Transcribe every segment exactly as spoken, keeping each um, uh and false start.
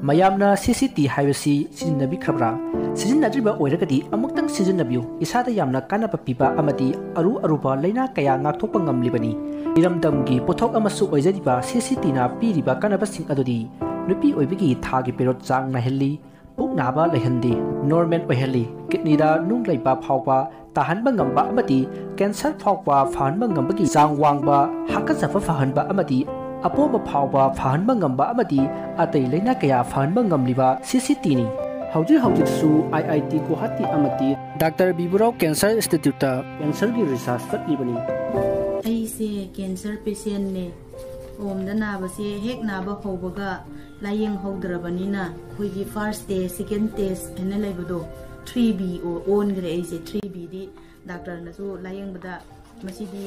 ꯃꯌꯥꯝꯅ ꯁꯤ C T ꯍꯥꯏꯕꯁꯤ ꯁꯤꯖꯤꯟꯅꯕꯤꯈ꯭ꯔꯕ꯭ꯔꯥ? ꯁꯤꯖꯤꯟꯅꯗ꯭ꯔꯤꯕ ꯑꯣꯏꯔꯒꯗꯤ ꯑꯃꯨꯛꯇꯪ ꯁꯤꯖꯤꯟꯅꯕꯤꯌꯨ꯫ ꯏꯁꯥꯗ ꯌꯥꯝꯅ ꯀꯥꯟꯅꯕ ꯄꯤꯕ ꯑꯃꯗꯤ ꯑꯔꯨ ꯑꯔꯨꯕ ꯂꯥꯏꯅꯥ ꯀꯌꯥ ꯉꯥꯛꯊꯣꯛꯄ ꯉꯝꯂꯤꯕꯅꯤ꯫ ꯏꯔꯝꯗꯝꯒꯤ ꯄꯣꯠꯊꯣꯛ ꯑꯃꯁꯨ ꯑꯣꯏꯖꯔꯤꯕ ꯁꯤ ꯁꯤ ꯇꯤꯅ ꯄꯤꯔꯤꯕ ꯀꯥꯟꯅꯕꯁꯤꯡ ꯑꯗꯨꯗꯤ ꯅꯨꯄꯤ ꯑꯣꯏꯕꯒꯤ ꯊꯥꯒꯤ ꯄꯦꯔꯣꯠ ꯆꯥꯡ ꯅꯥꯏꯍꯜꯂꯤ, ꯄꯨꯛ ꯅꯥꯕ ꯂꯩꯍꯟꯗꯦ, ꯅꯣꯔꯃꯦꯜ ꯑꯣꯏꯍꯜꯂꯤ, ꯀꯤꯗꯅꯤꯗ ꯅꯨꯡ ꯂꯩꯕ ꯐꯥꯎꯕ ꯇꯥꯍꯟꯕ ꯉꯝꯕ ꯑꯃꯗꯤ ꯀꯦꯟꯁꯔ ꯐꯥꯎꯕ ꯐꯍꯟꯕ ꯉꯝꯕꯒꯤ ꯆꯥꯡ ꯋꯥꯡꯕ, ꯍꯥꯀꯠꯆꯕ ꯐꯍꯟꯕ ꯑꯃꯗꯤ ꯑꯄꯣꯝꯕ ꯐꯥꯎꯕ ꯐꯍꯟꯕ ꯉꯝꯕ ꯑꯃꯗꯤ ꯑꯇꯩ ꯂꯥꯏꯅꯥ ꯀꯌꯥ ꯐꯍꯟꯕ ꯉꯝꯂꯤꯕ ꯁꯤ ꯁꯤ ꯇꯤꯅꯤ꯫ ꯍꯧꯖꯤꯛ ꯍꯧꯖꯤꯛꯁꯨ ꯑꯥꯏ ꯑꯥꯏ ꯇꯤ ꯒꯨꯋꯥꯍꯥꯇꯤ ꯑꯃꯗꯤ ꯗꯥꯛꯇꯔ ꯕꯤꯕꯨꯔꯥꯎ ꯀꯦꯟꯁꯔ ꯏꯟꯁꯇꯤꯇ꯭ꯌꯨꯠꯇ ꯀꯦꯟꯁꯔꯒꯤ ꯔꯤꯁꯔꯆ ꯆꯠꯂꯤꯕꯅꯤ꯫ ꯑꯩꯁꯦ ꯀꯦꯟꯁꯔ ꯄꯦꯁꯦꯟꯅꯦ꯫ ꯑꯣꯝꯗ ꯅꯥꯕꯁꯦ ꯍꯦꯛ ꯅꯥꯕ ꯍꯧꯕꯒ ꯂꯥꯏꯌꯦꯡ ꯍꯧꯗ꯭ꯔꯕꯅꯤꯅ ꯑꯩꯈꯣꯏꯒꯤ ꯐꯥꯔꯁ ꯁ꯭ꯇꯦꯖ, ꯁꯦꯀꯦꯟ ꯁ꯭ꯇꯦꯖ ꯍꯥꯏꯅ ꯂꯩꯕꯗꯣ, ꯊ꯭ꯔꯤ ꯕꯤ ꯑꯣꯟꯈ꯭ꯔꯦ ꯑꯩꯁꯦ꯫ ꯊ꯭ꯔꯤ ꯕꯤꯗꯤ ꯗꯥꯛꯇꯔꯅꯁꯨ ꯂꯥꯏꯌꯦꯡꯕꯗ ꯃꯁꯤꯗꯤ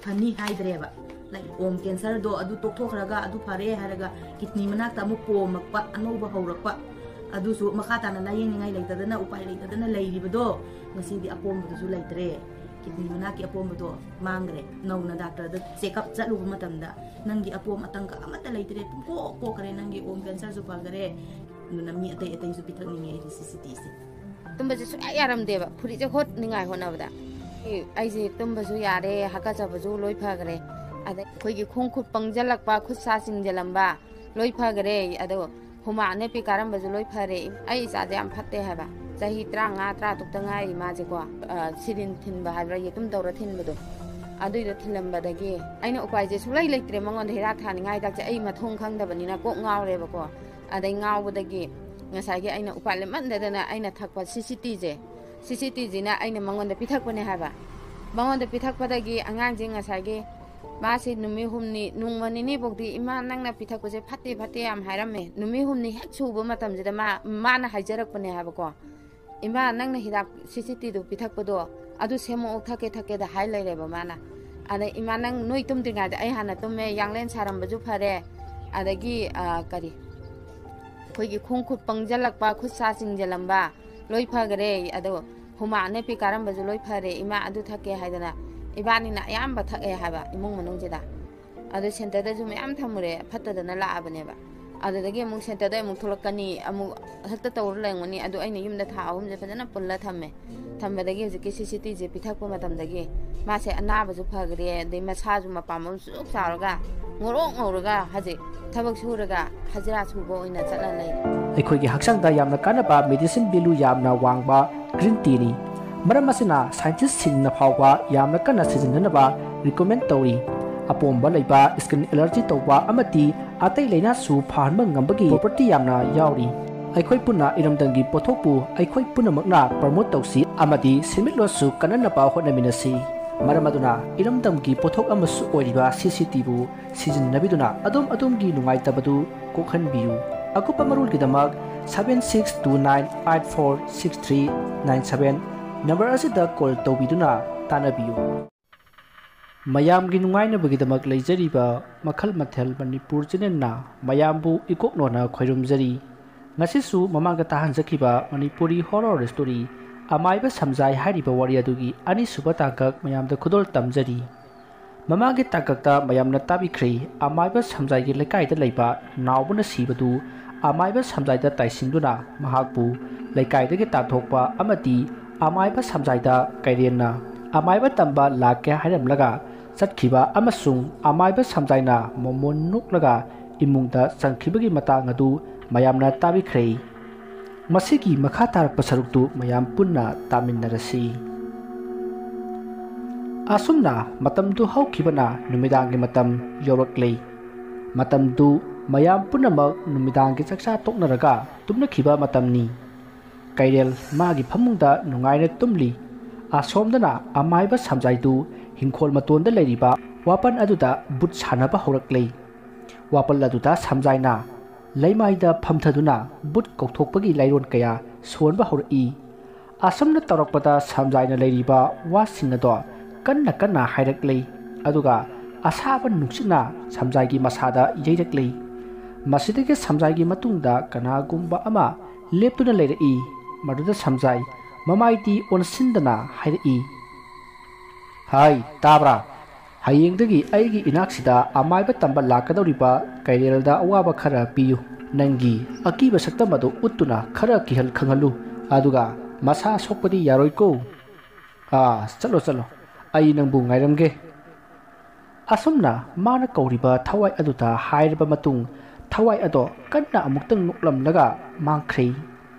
ꯐꯅꯤ ꯍꯥꯏꯗ꯭ꯔꯦꯕ꯫ ꯂꯥꯏꯛ ꯑꯣꯝ ꯀꯦꯟꯁꯔꯗꯣ ꯑꯗꯨ ꯇꯣꯛꯊꯣꯛꯈ꯭ꯔꯒ ꯑꯗꯨ ꯐꯔꯦ ꯍꯥꯏꯔꯒ ꯀꯤꯗꯅꯤ ꯃꯅꯥꯛꯇ ꯑꯃꯨꯛ ꯄꯣꯝꯃꯛꯄ, ꯑꯅꯧꯕ ꯍꯧꯔꯛꯄ, ꯑꯗꯨꯁꯨ ꯃꯈꯥ ꯇꯥꯅ ꯂꯥꯏꯌꯦꯡꯅꯤꯡꯉꯥꯏ ꯂꯩꯇꯗꯅ, ꯎꯄꯥꯏ ꯂꯩꯇꯗꯅ ꯂꯩꯔꯤꯕꯗꯣ, ꯉꯁꯤꯗꯤ ꯑꯄꯣꯝꯕꯗꯨꯁꯨ ꯂꯩꯇ꯭ꯔꯦ꯫ ꯀꯤꯗꯅꯤ ꯃꯅꯥꯛꯀꯤ ꯑꯄꯣꯝꯕꯗꯣ ꯃꯥꯡꯈ꯭ꯔꯦ꯫ ꯅꯧꯅ ꯗꯥꯛꯇꯔꯗ ꯆꯦꯛꯑꯞ ꯆꯠꯂꯨꯕ ꯃꯇꯝꯗ ꯅꯪꯒꯤ ꯑꯄꯣꯝ ꯑꯇꯪꯀ ꯑꯃꯠꯇ ꯂꯩꯇ꯭ꯔꯦ, ꯄꯨꯡꯀꯣꯛ ꯀꯣꯛꯈ꯭ꯔꯦ, ꯅꯪꯒꯤ ꯑꯣꯝ ꯀꯦꯟꯁꯔꯁꯨ ꯐꯈ꯭ꯔꯦ꯫ ꯑꯗꯨꯅ ꯃꯤ ꯑꯇꯩ ꯑꯇꯩꯁꯨ ꯄꯤꯊꯛꯅꯤꯡꯉꯦ ꯑꯩꯗꯤ ꯁꯤ ꯁꯤ ꯇꯤꯁꯦ꯫ ꯇꯨꯝꯕꯁꯦ ꯁꯨꯡꯌꯥ ꯌꯥꯔꯝꯗꯦꯕ, ꯐꯨꯔꯤꯠꯁꯦ ꯍꯣꯠꯅꯤꯡꯉꯥꯏ ꯍꯣꯠꯅꯕꯗ꯫ ꯑꯩ, ꯑꯩꯁꯦ ꯇꯨꯝꯕꯁꯨ ꯌꯥꯔꯦ, ꯍꯥꯀꯠꯆꯕꯁꯨ ꯂꯣꯏ ꯐꯈ꯭ꯔꯦ꯫ ꯑꯗꯩ ꯑꯩꯈꯣꯏꯒꯤ ꯈꯣꯡ ꯈꯨꯠ ꯄꯪꯁꯤꯜꯂꯛꯄ, ꯈꯨꯠ ꯁꯥ ꯆꯤꯡꯁꯤꯜꯂꯝꯕ ꯂꯣꯏ ꯐꯈ꯭ꯔꯦ꯫ ꯑꯗꯣ ꯍꯨꯃꯥꯡ ꯑꯅꯞꯄꯤ ꯀꯥꯔꯝꯕꯁꯨ ꯂꯣꯏ ꯐꯔꯦ꯫ ꯑꯩ ꯏꯆꯥꯁꯦ ꯌꯥꯝ ꯐꯠꯇꯦ ꯍꯥꯏꯕ, ꯆꯍꯤ ꯇꯔꯥꯃꯉꯥ, ꯇꯔꯥ ꯇꯔꯨꯛꯇ ꯉꯥꯏꯔꯤ ꯃꯥꯁꯦꯀꯣ꯫ ꯑ, ꯁꯤꯔꯤꯟ ꯊꯤꯟꯕ ꯍꯥꯏꯕ꯭ꯔꯥ, ꯌꯦꯇꯨꯝ ꯇꯧꯔ ꯊꯤꯟꯕꯗꯣ, ꯑꯗꯨꯏꯗꯣ ꯊꯤꯜꯂꯝꯕꯗꯒꯤ ꯑꯩꯅ ꯎꯄꯥꯏꯁꯦ ꯁꯨꯡꯂꯩ ꯂꯩꯇ꯭ꯔꯦ꯫ ꯃꯉꯣꯟꯗ ꯍꯤꯗꯥꯛ ꯊꯥꯅꯤꯡꯉꯥꯏ ꯍꯤꯗꯥꯛꯁꯦ ꯑꯩ ꯃꯊꯣꯡ ꯈꯪꯗꯕꯅꯤꯅ ꯀꯣꯛ ꯉꯥꯎꯔꯦꯕꯀꯣ꯫ ꯑꯗꯩ ꯉꯥꯎꯕꯗꯒꯤ ꯉꯁꯥꯏꯒꯤ ꯑꯩꯅ ꯎꯄꯥꯏ ꯂꯩꯃꯟꯗꯗꯅ ꯑꯩꯅ ꯊꯛꯄ ꯁꯤ ꯁꯤ ꯇꯤꯁꯦ, ꯁꯤ ꯁꯤ ꯇꯤꯁꯤꯅ ꯑꯩꯅ ꯃꯉꯣꯟꯗ ꯄꯤꯊꯛꯄꯅꯦ ꯍꯥꯏꯕ꯫ ꯃꯉꯣꯟꯗ ꯄꯤꯊꯛꯄꯗꯒꯤ ꯑꯉꯥꯡꯁꯦ ꯉꯁꯥꯏꯒꯤ ꯃꯥꯁꯤ ꯅꯨꯃꯤꯠ ꯍꯨꯝꯅꯤ, ꯅꯣꯡꯃ ꯅꯤꯅꯤꯐꯥꯎꯗꯤ, "ꯏꯃꯥ, ꯅꯪꯅ ꯄꯤꯊꯛꯄꯁꯦ ꯐꯠꯇꯦ, ꯐꯠꯇꯦ" ꯌꯥꯝ ꯍꯥꯏꯔꯝꯃꯦ꯫ ꯅꯨꯃꯤꯠ ꯍꯨꯝꯅꯤ ꯍꯦꯛ ꯁꯨꯕ ꯃꯇꯝꯁꯤꯗ ꯃꯥ, ꯃꯥꯅ ꯍꯥꯏꯖꯔꯛꯄꯅꯦ ꯍꯥꯏꯕꯀꯣ, "ꯏꯃꯥ, ꯅꯪꯅ ꯍꯤꯗꯥꯛ ꯁꯤ ꯁꯤ ꯇꯤꯗꯨ ꯄꯤꯊꯛꯄꯗꯣ, ꯑꯗꯨ ꯁꯦꯝꯃꯛꯑꯣ, ꯊꯛꯀꯦ, ꯊꯛꯀꯦꯗ" ꯍꯥꯏ ꯂꯩꯔꯦꯕ ꯃꯥꯅ꯫ ꯑꯗ, "ꯏꯃꯥ, ꯅꯪ ꯅꯣꯏ ꯇꯨꯝꯗ꯭ꯔꯤꯉꯩꯗ ꯑꯩ ꯍꯥꯟꯅ ꯇꯨꯝꯃꯦ, ꯌꯥꯡꯂꯦꯟ ꯁꯥꯔꯝꯕꯁꯨ ꯐꯔꯦ, ꯑꯗꯒꯤ, ꯑ, ꯀꯔꯤ, ꯑꯩꯈꯣꯏꯒꯤ ꯈꯣꯡ ꯈꯨꯠ ꯄꯪꯁꯤꯜꯂꯛꯄ, ꯈꯨꯠ ꯁꯥ ꯆꯤꯡꯁꯤꯜꯂꯝꯕ ꯂꯣꯏ ꯐꯈꯔꯦ꯫ ꯑꯗꯣ ꯍꯨꯃꯥꯡ ꯑꯅꯞꯄꯤ ꯀꯥꯔꯝꯕꯁꯨ ꯂꯣꯏ ꯐꯔꯦ, ꯏꯃꯥ, ꯑꯗꯨ ꯊꯛꯀꯦ" ꯍꯥꯏꯗꯅ ꯏꯕꯥꯅꯤꯅ ꯑꯌꯥꯝꯕ ꯊꯛꯑꯦ ꯍꯥꯏꯕ ꯏꯃꯨꯡ ꯃꯅꯨꯡꯁꯤꯗ꯫ ꯑꯗꯣ ꯁꯦꯟꯇꯔꯗꯁꯨ ꯃꯌꯥꯝ ꯊꯝꯃꯨꯔꯦ, ꯐꯠꯇꯗꯅ ꯂꯥꯛꯑꯕꯅꯦꯕ꯫ ꯑꯗꯨꯗꯒꯤ ꯑꯃꯨꯛ ꯁꯦꯟꯇꯔꯗ ꯑꯃꯨꯛ ꯊꯣꯛꯂꯛꯀꯅꯤ, ꯑꯃꯨꯛ ꯍꯦꯛꯇ ꯇꯧꯔ ꯂꯩꯔꯝꯒꯅꯤ꯫ ꯑꯗꯨ ꯑꯩꯅ ꯌꯨꯝꯗ ꯊꯥ ꯑꯍꯨꯝꯁꯦ ꯐꯖꯅ ꯄꯨꯜꯂ ꯊꯝꯃꯦ꯫ ꯊꯝꯕꯗꯒꯤ ꯍꯧꯖꯤꯛꯀꯤ ꯁꯤ ꯁꯤ ꯇꯤꯁꯦ ꯄꯤꯊꯛꯄ ꯃꯇꯝꯗꯒꯤ ꯃꯥꯁꯦ ꯑꯅꯥꯕꯁꯨ ꯐꯈ꯭ꯔꯦ, ꯑꯗꯩ ꯃꯁꯥꯁꯨ ꯃꯄꯥꯝꯕꯣꯝ ꯁꯨꯛ ꯆꯥꯎꯔꯒ ꯉꯧꯔꯣꯛ ꯉꯧꯔꯒ ꯍꯧꯖꯤꯛ ꯊꯕꯛ ꯁꯨꯔꯒ ꯍꯖꯤꯔꯥ ꯁꯨꯕ ꯑꯣꯏꯅ ꯆꯠꯂ ꯂꯩꯔꯦ꯫ ꯑꯩꯈꯣꯏꯒꯤ ꯍꯛꯆꯥꯡꯗ ꯌꯥꯝꯅ ꯀꯥꯟꯅꯕ medicine value ꯌꯥꯝꯅ ꯋꯥꯡꯕ green teaꯅꯤ꯫ ꯃꯔꯝ ꯑꯁꯤꯅ scientistꯁꯤꯡꯅ ꯐꯥꯎꯕ ꯌꯥꯝꯅ ꯀꯟꯅ ꯁꯤꯖꯤꯟꯅꯅꯕ recommend ꯇꯧꯔꯤ꯫ ꯑꯄꯣꯝꯕ ꯂꯩꯕ, skin allergy ꯇꯧꯕ ꯑꯃꯗꯤ ꯑꯇꯩ ꯂꯥꯏꯅꯥꯁꯨ ꯐꯍꯟꯕ ꯉꯝꯕꯒꯤ property ꯌꯥꯝꯅ ꯌꯥꯎꯔꯤ꯫ ꯑꯩꯈꯣꯏ ꯄꯨꯟꯅ ꯏꯔꯝꯗꯝꯒꯤ ꯄꯣꯠꯊꯣꯛꯄꯨ ꯑꯩꯈꯣꯏ ꯄꯨꯝꯅꯃꯛꯅ promote ꯇꯧꯁꯤ ꯑꯃꯗꯤ ꯁꯦꯟꯃꯤꯠꯂꯣꯟꯁꯨ ꯀꯟꯅꯅꯕ ꯍꯣꯠꯅꯃꯤꯟꯅꯁꯤ꯫ ꯃꯔꯝ ꯑꯗꯨꯅ ꯏꯔꯝꯗꯝꯒꯤ ꯄꯣꯠꯊꯣꯛ ꯑꯃꯁꯨ ꯑꯣꯏꯔꯤꯕ ꯁꯤ ꯁꯤ ꯇꯤꯕꯨ ꯁꯤꯖꯤꯟꯅꯕꯤꯗꯨꯅ ꯑꯗꯣꯝ ꯑꯗꯣꯝꯒꯤ ꯅꯨꯡꯉꯥꯏꯇꯕꯗꯨ ꯀꯣꯛꯍꯟꯕꯤꯌꯨ꯫ ꯑꯀꯨꯞꯄ ꯃꯔꯣꯜꯒꯤꯗꯃꯛ seven six two nine five four six three nine seven number ꯑꯁꯤꯗ call ꯇꯧꯕꯤꯗꯨꯅ ꯇꯥꯟꯅꯕꯤꯌꯨ꯫ ꯃꯌꯥꯝꯒꯤ ꯅꯨꯡꯉꯥꯏꯅꯕꯒꯤꯗꯃꯛ ꯂꯩꯖꯔꯤꯕ ꯃꯈꯜ ꯃꯊꯦꯜ ꯃꯅꯤꯄꯨꯔ channelꯅ ꯃꯌꯥꯝꯕꯨ ꯏꯀꯣꯛꯅꯣꯅ ꯈꯣꯏꯔꯨꯝꯖꯔꯤ꯫ ꯉꯁꯤꯁꯨ ꯃꯃꯥꯡꯗ ꯇꯥꯍꯟꯖꯈꯤꯕ ꯃꯅꯤꯄꯨꯔꯤ horror story ꯑꯃꯥꯏꯕ ꯁꯝꯖꯥꯏ ꯍꯥꯏꯔꯤꯕ ꯋꯥꯔꯤ ꯑꯗꯨꯒꯤ ꯑꯅꯤꯁꯨꯕ ꯇꯥꯡꯀꯛ ꯃꯌꯥꯝꯗ ꯈꯨꯗꯣꯜ ꯇꯝꯖꯔꯤ꯫ ꯃꯃꯥꯡꯒꯤ ꯇꯥꯡꯀꯛꯇ ꯃꯌꯥꯝꯅ ꯇꯥꯕꯤꯈ꯭ꯔꯦ, ꯑꯃꯥꯏꯕ ꯁꯝꯖꯥꯏꯒꯤ ꯂꯩꯀꯥꯏꯗ ꯂꯩꯕ ꯅꯥꯎꯕꯅ ꯁꯤꯕꯗꯨ ꯑꯃꯥꯏꯕ ꯁꯝꯖꯥꯏꯗ ꯇꯥꯏꯁꯤꯟꯗꯨꯅ ꯃꯍꯥꯛꯄꯨ ꯂꯩꯀꯥꯏꯗꯒꯤ ꯇꯥꯟꯊꯣꯛꯄ ꯑꯃꯗꯤ ꯑꯃꯥꯏꯕ ꯁꯝꯖꯥꯏꯗ ꯀꯩꯔꯦꯟꯅ ꯑꯃꯥꯏꯕ ꯇꯝꯕ ꯂꯥꯛꯀꯦ ꯍꯥꯏꯔꯝꯂꯒ ꯆꯠꯈꯤꯕ ꯑꯃꯁꯨꯡ ꯑꯃꯥꯏꯕ ꯁꯝꯖꯥꯏꯅ ꯃꯣꯃꯣꯟ ꯅꯣꯛꯂꯒ ꯏꯃꯨꯡꯗ ꯆꯪꯈꯤꯕꯒꯤ ꯃꯇꯥꯡ ꯑꯗꯨ ꯃꯌꯥꯝꯅ ꯇꯥꯕꯤꯈ꯭ꯔꯦ꯫ ꯃꯁꯤꯒꯤ ꯃꯈꯥ ꯇꯥꯔꯛꯄ ꯁꯔꯨꯛꯇꯨ ꯃꯌꯥꯝ ꯄꯨꯟꯅ ꯇꯥꯃꯤꯟꯅꯔꯁꯤ꯫ ꯑꯁꯨꯝꯅ ꯃꯇꯝꯗꯨ ꯍꯧꯈꯤꯕꯅ ꯅꯨꯃꯤꯗꯥꯡꯒꯤ ꯃꯇꯝ ꯌꯧꯔꯛꯂꯦ꯫ ꯃꯇꯝꯗꯨ ꯃꯌꯥꯝ ꯄꯨꯝꯅꯃꯛ ꯅꯨꯃꯤꯗꯥꯡꯒꯤ ꯆꯥꯛꯆꯥ ꯇꯣꯛꯅꯔꯒ ꯇꯨꯝꯅꯈꯤꯕ ꯃꯇꯝꯅꯤ꯫ ꯀꯩꯔꯦꯜ ꯃꯥꯒꯤ ꯐꯃꯨꯡꯗ ꯅꯨꯡꯉꯥꯏꯅ ꯇꯨꯝꯂꯤ꯫ ꯑꯁꯣꯝꯗꯅ ꯑꯃꯥꯏꯕ ꯁꯝꯖꯥꯏꯗꯨ ꯍꯤꯡꯈꯣꯜ ꯃꯇꯣꯟꯗ ꯂꯩꯔꯤꯕ ꯋꯥꯄꯟ ꯑꯗꯨꯗ ꯕꯨꯠ ꯁꯥꯟꯅꯕ ꯍꯧꯔꯛꯂꯦ꯫ ꯋꯥꯄꯜ ꯑꯗꯨꯗ ꯁꯝꯖꯥꯏꯅ ꯂꯩꯃꯥꯏꯗ ꯐꯝꯊꯗꯨꯅ ꯕꯨꯠ ꯀꯧꯊꯣꯛꯄꯒꯤ ꯂꯥꯏꯔꯣꯟ ꯀꯌꯥ ꯁꯣꯟꯕ ꯍꯧꯔꯛꯏ꯫ ꯑꯁꯨꯝꯅ ꯇꯧꯔꯛꯄꯗ ꯁꯝꯖꯥꯏꯅ ꯂꯩꯔꯤꯕ ꯋꯥꯁꯤꯡ ꯑꯗꯣ ꯀꯟꯅ ꯀꯟꯅ ꯍꯥꯏꯔꯛꯂꯤ, ꯑꯗꯨꯒ ꯑꯁꯥꯕ ꯅꯨꯡꯁꯤꯠꯅ ꯁꯝꯖꯥꯏꯒꯤ ꯃꯁꯥꯗ ꯌꯩꯔꯛꯂꯤ꯫ ꯃꯁꯤꯗꯒꯤ ꯁꯝꯖꯥꯏꯒꯤ ꯃꯇꯨꯡꯗ ꯀꯅꯥꯒꯨꯝꯕ ꯑꯃ ꯂꯦꯞꯇꯨꯅ ꯂꯩꯔꯛꯏ꯫ ꯃꯗꯨꯗ ꯁꯝꯖꯥꯏ ꯃꯃꯥꯏꯗꯤ ꯑꯣꯟꯁꯤꯟꯗꯅ ꯍꯥꯏꯔꯛꯏ, "ꯍꯥꯏ, ꯇꯥꯕ꯭ꯔꯥ? ꯍꯌꯦꯡꯗꯒꯤ ꯑꯩꯒꯤ ꯏꯅꯥꯛꯁꯤꯗ ꯑꯃꯥꯏꯕ ꯇꯝꯕ ꯂꯥꯛꯀꯗꯧꯔꯤꯕ ꯀꯩꯔꯦꯜꯗ ꯑꯋꯥꯕ ꯈꯔ ꯄꯤꯌꯨ꯫ ꯅꯪꯒꯤ ꯑꯀꯤꯕ ꯁꯛꯇꯝ ꯑꯗꯨ ꯎꯠꯇꯨꯅ ꯈꯔ ꯀꯤꯍꯜ ꯈꯪꯍꯜꯂꯨ꯫ ꯑꯗꯨꯒ ꯃꯁꯥ ꯁꯣꯛꯄꯗꯤ ꯌꯥꯔꯣꯏꯀꯣ꯫ ꯑꯥ, ꯆꯠꯂꯣ, ꯆꯠꯂꯣ꯫ ꯑꯩ ꯅꯪꯕꯨ ꯉꯥꯏꯔꯝꯒꯦ꯫ ꯑꯁꯨꯝꯅ ꯃꯥꯅ ꯀꯧꯔꯤꯕ ꯊꯋꯥꯏ ꯑꯗꯨꯗ ꯍꯥꯏꯔꯕ ꯃꯇꯨꯡ, ꯊꯋꯥꯏ ꯑꯗꯣ ꯀꯟꯅ ꯑꯃꯨꯛꯇꯪ ꯅꯣꯛꯂꯝꯂꯒ ꯃꯥꯡꯈ꯭ꯔꯦ꯫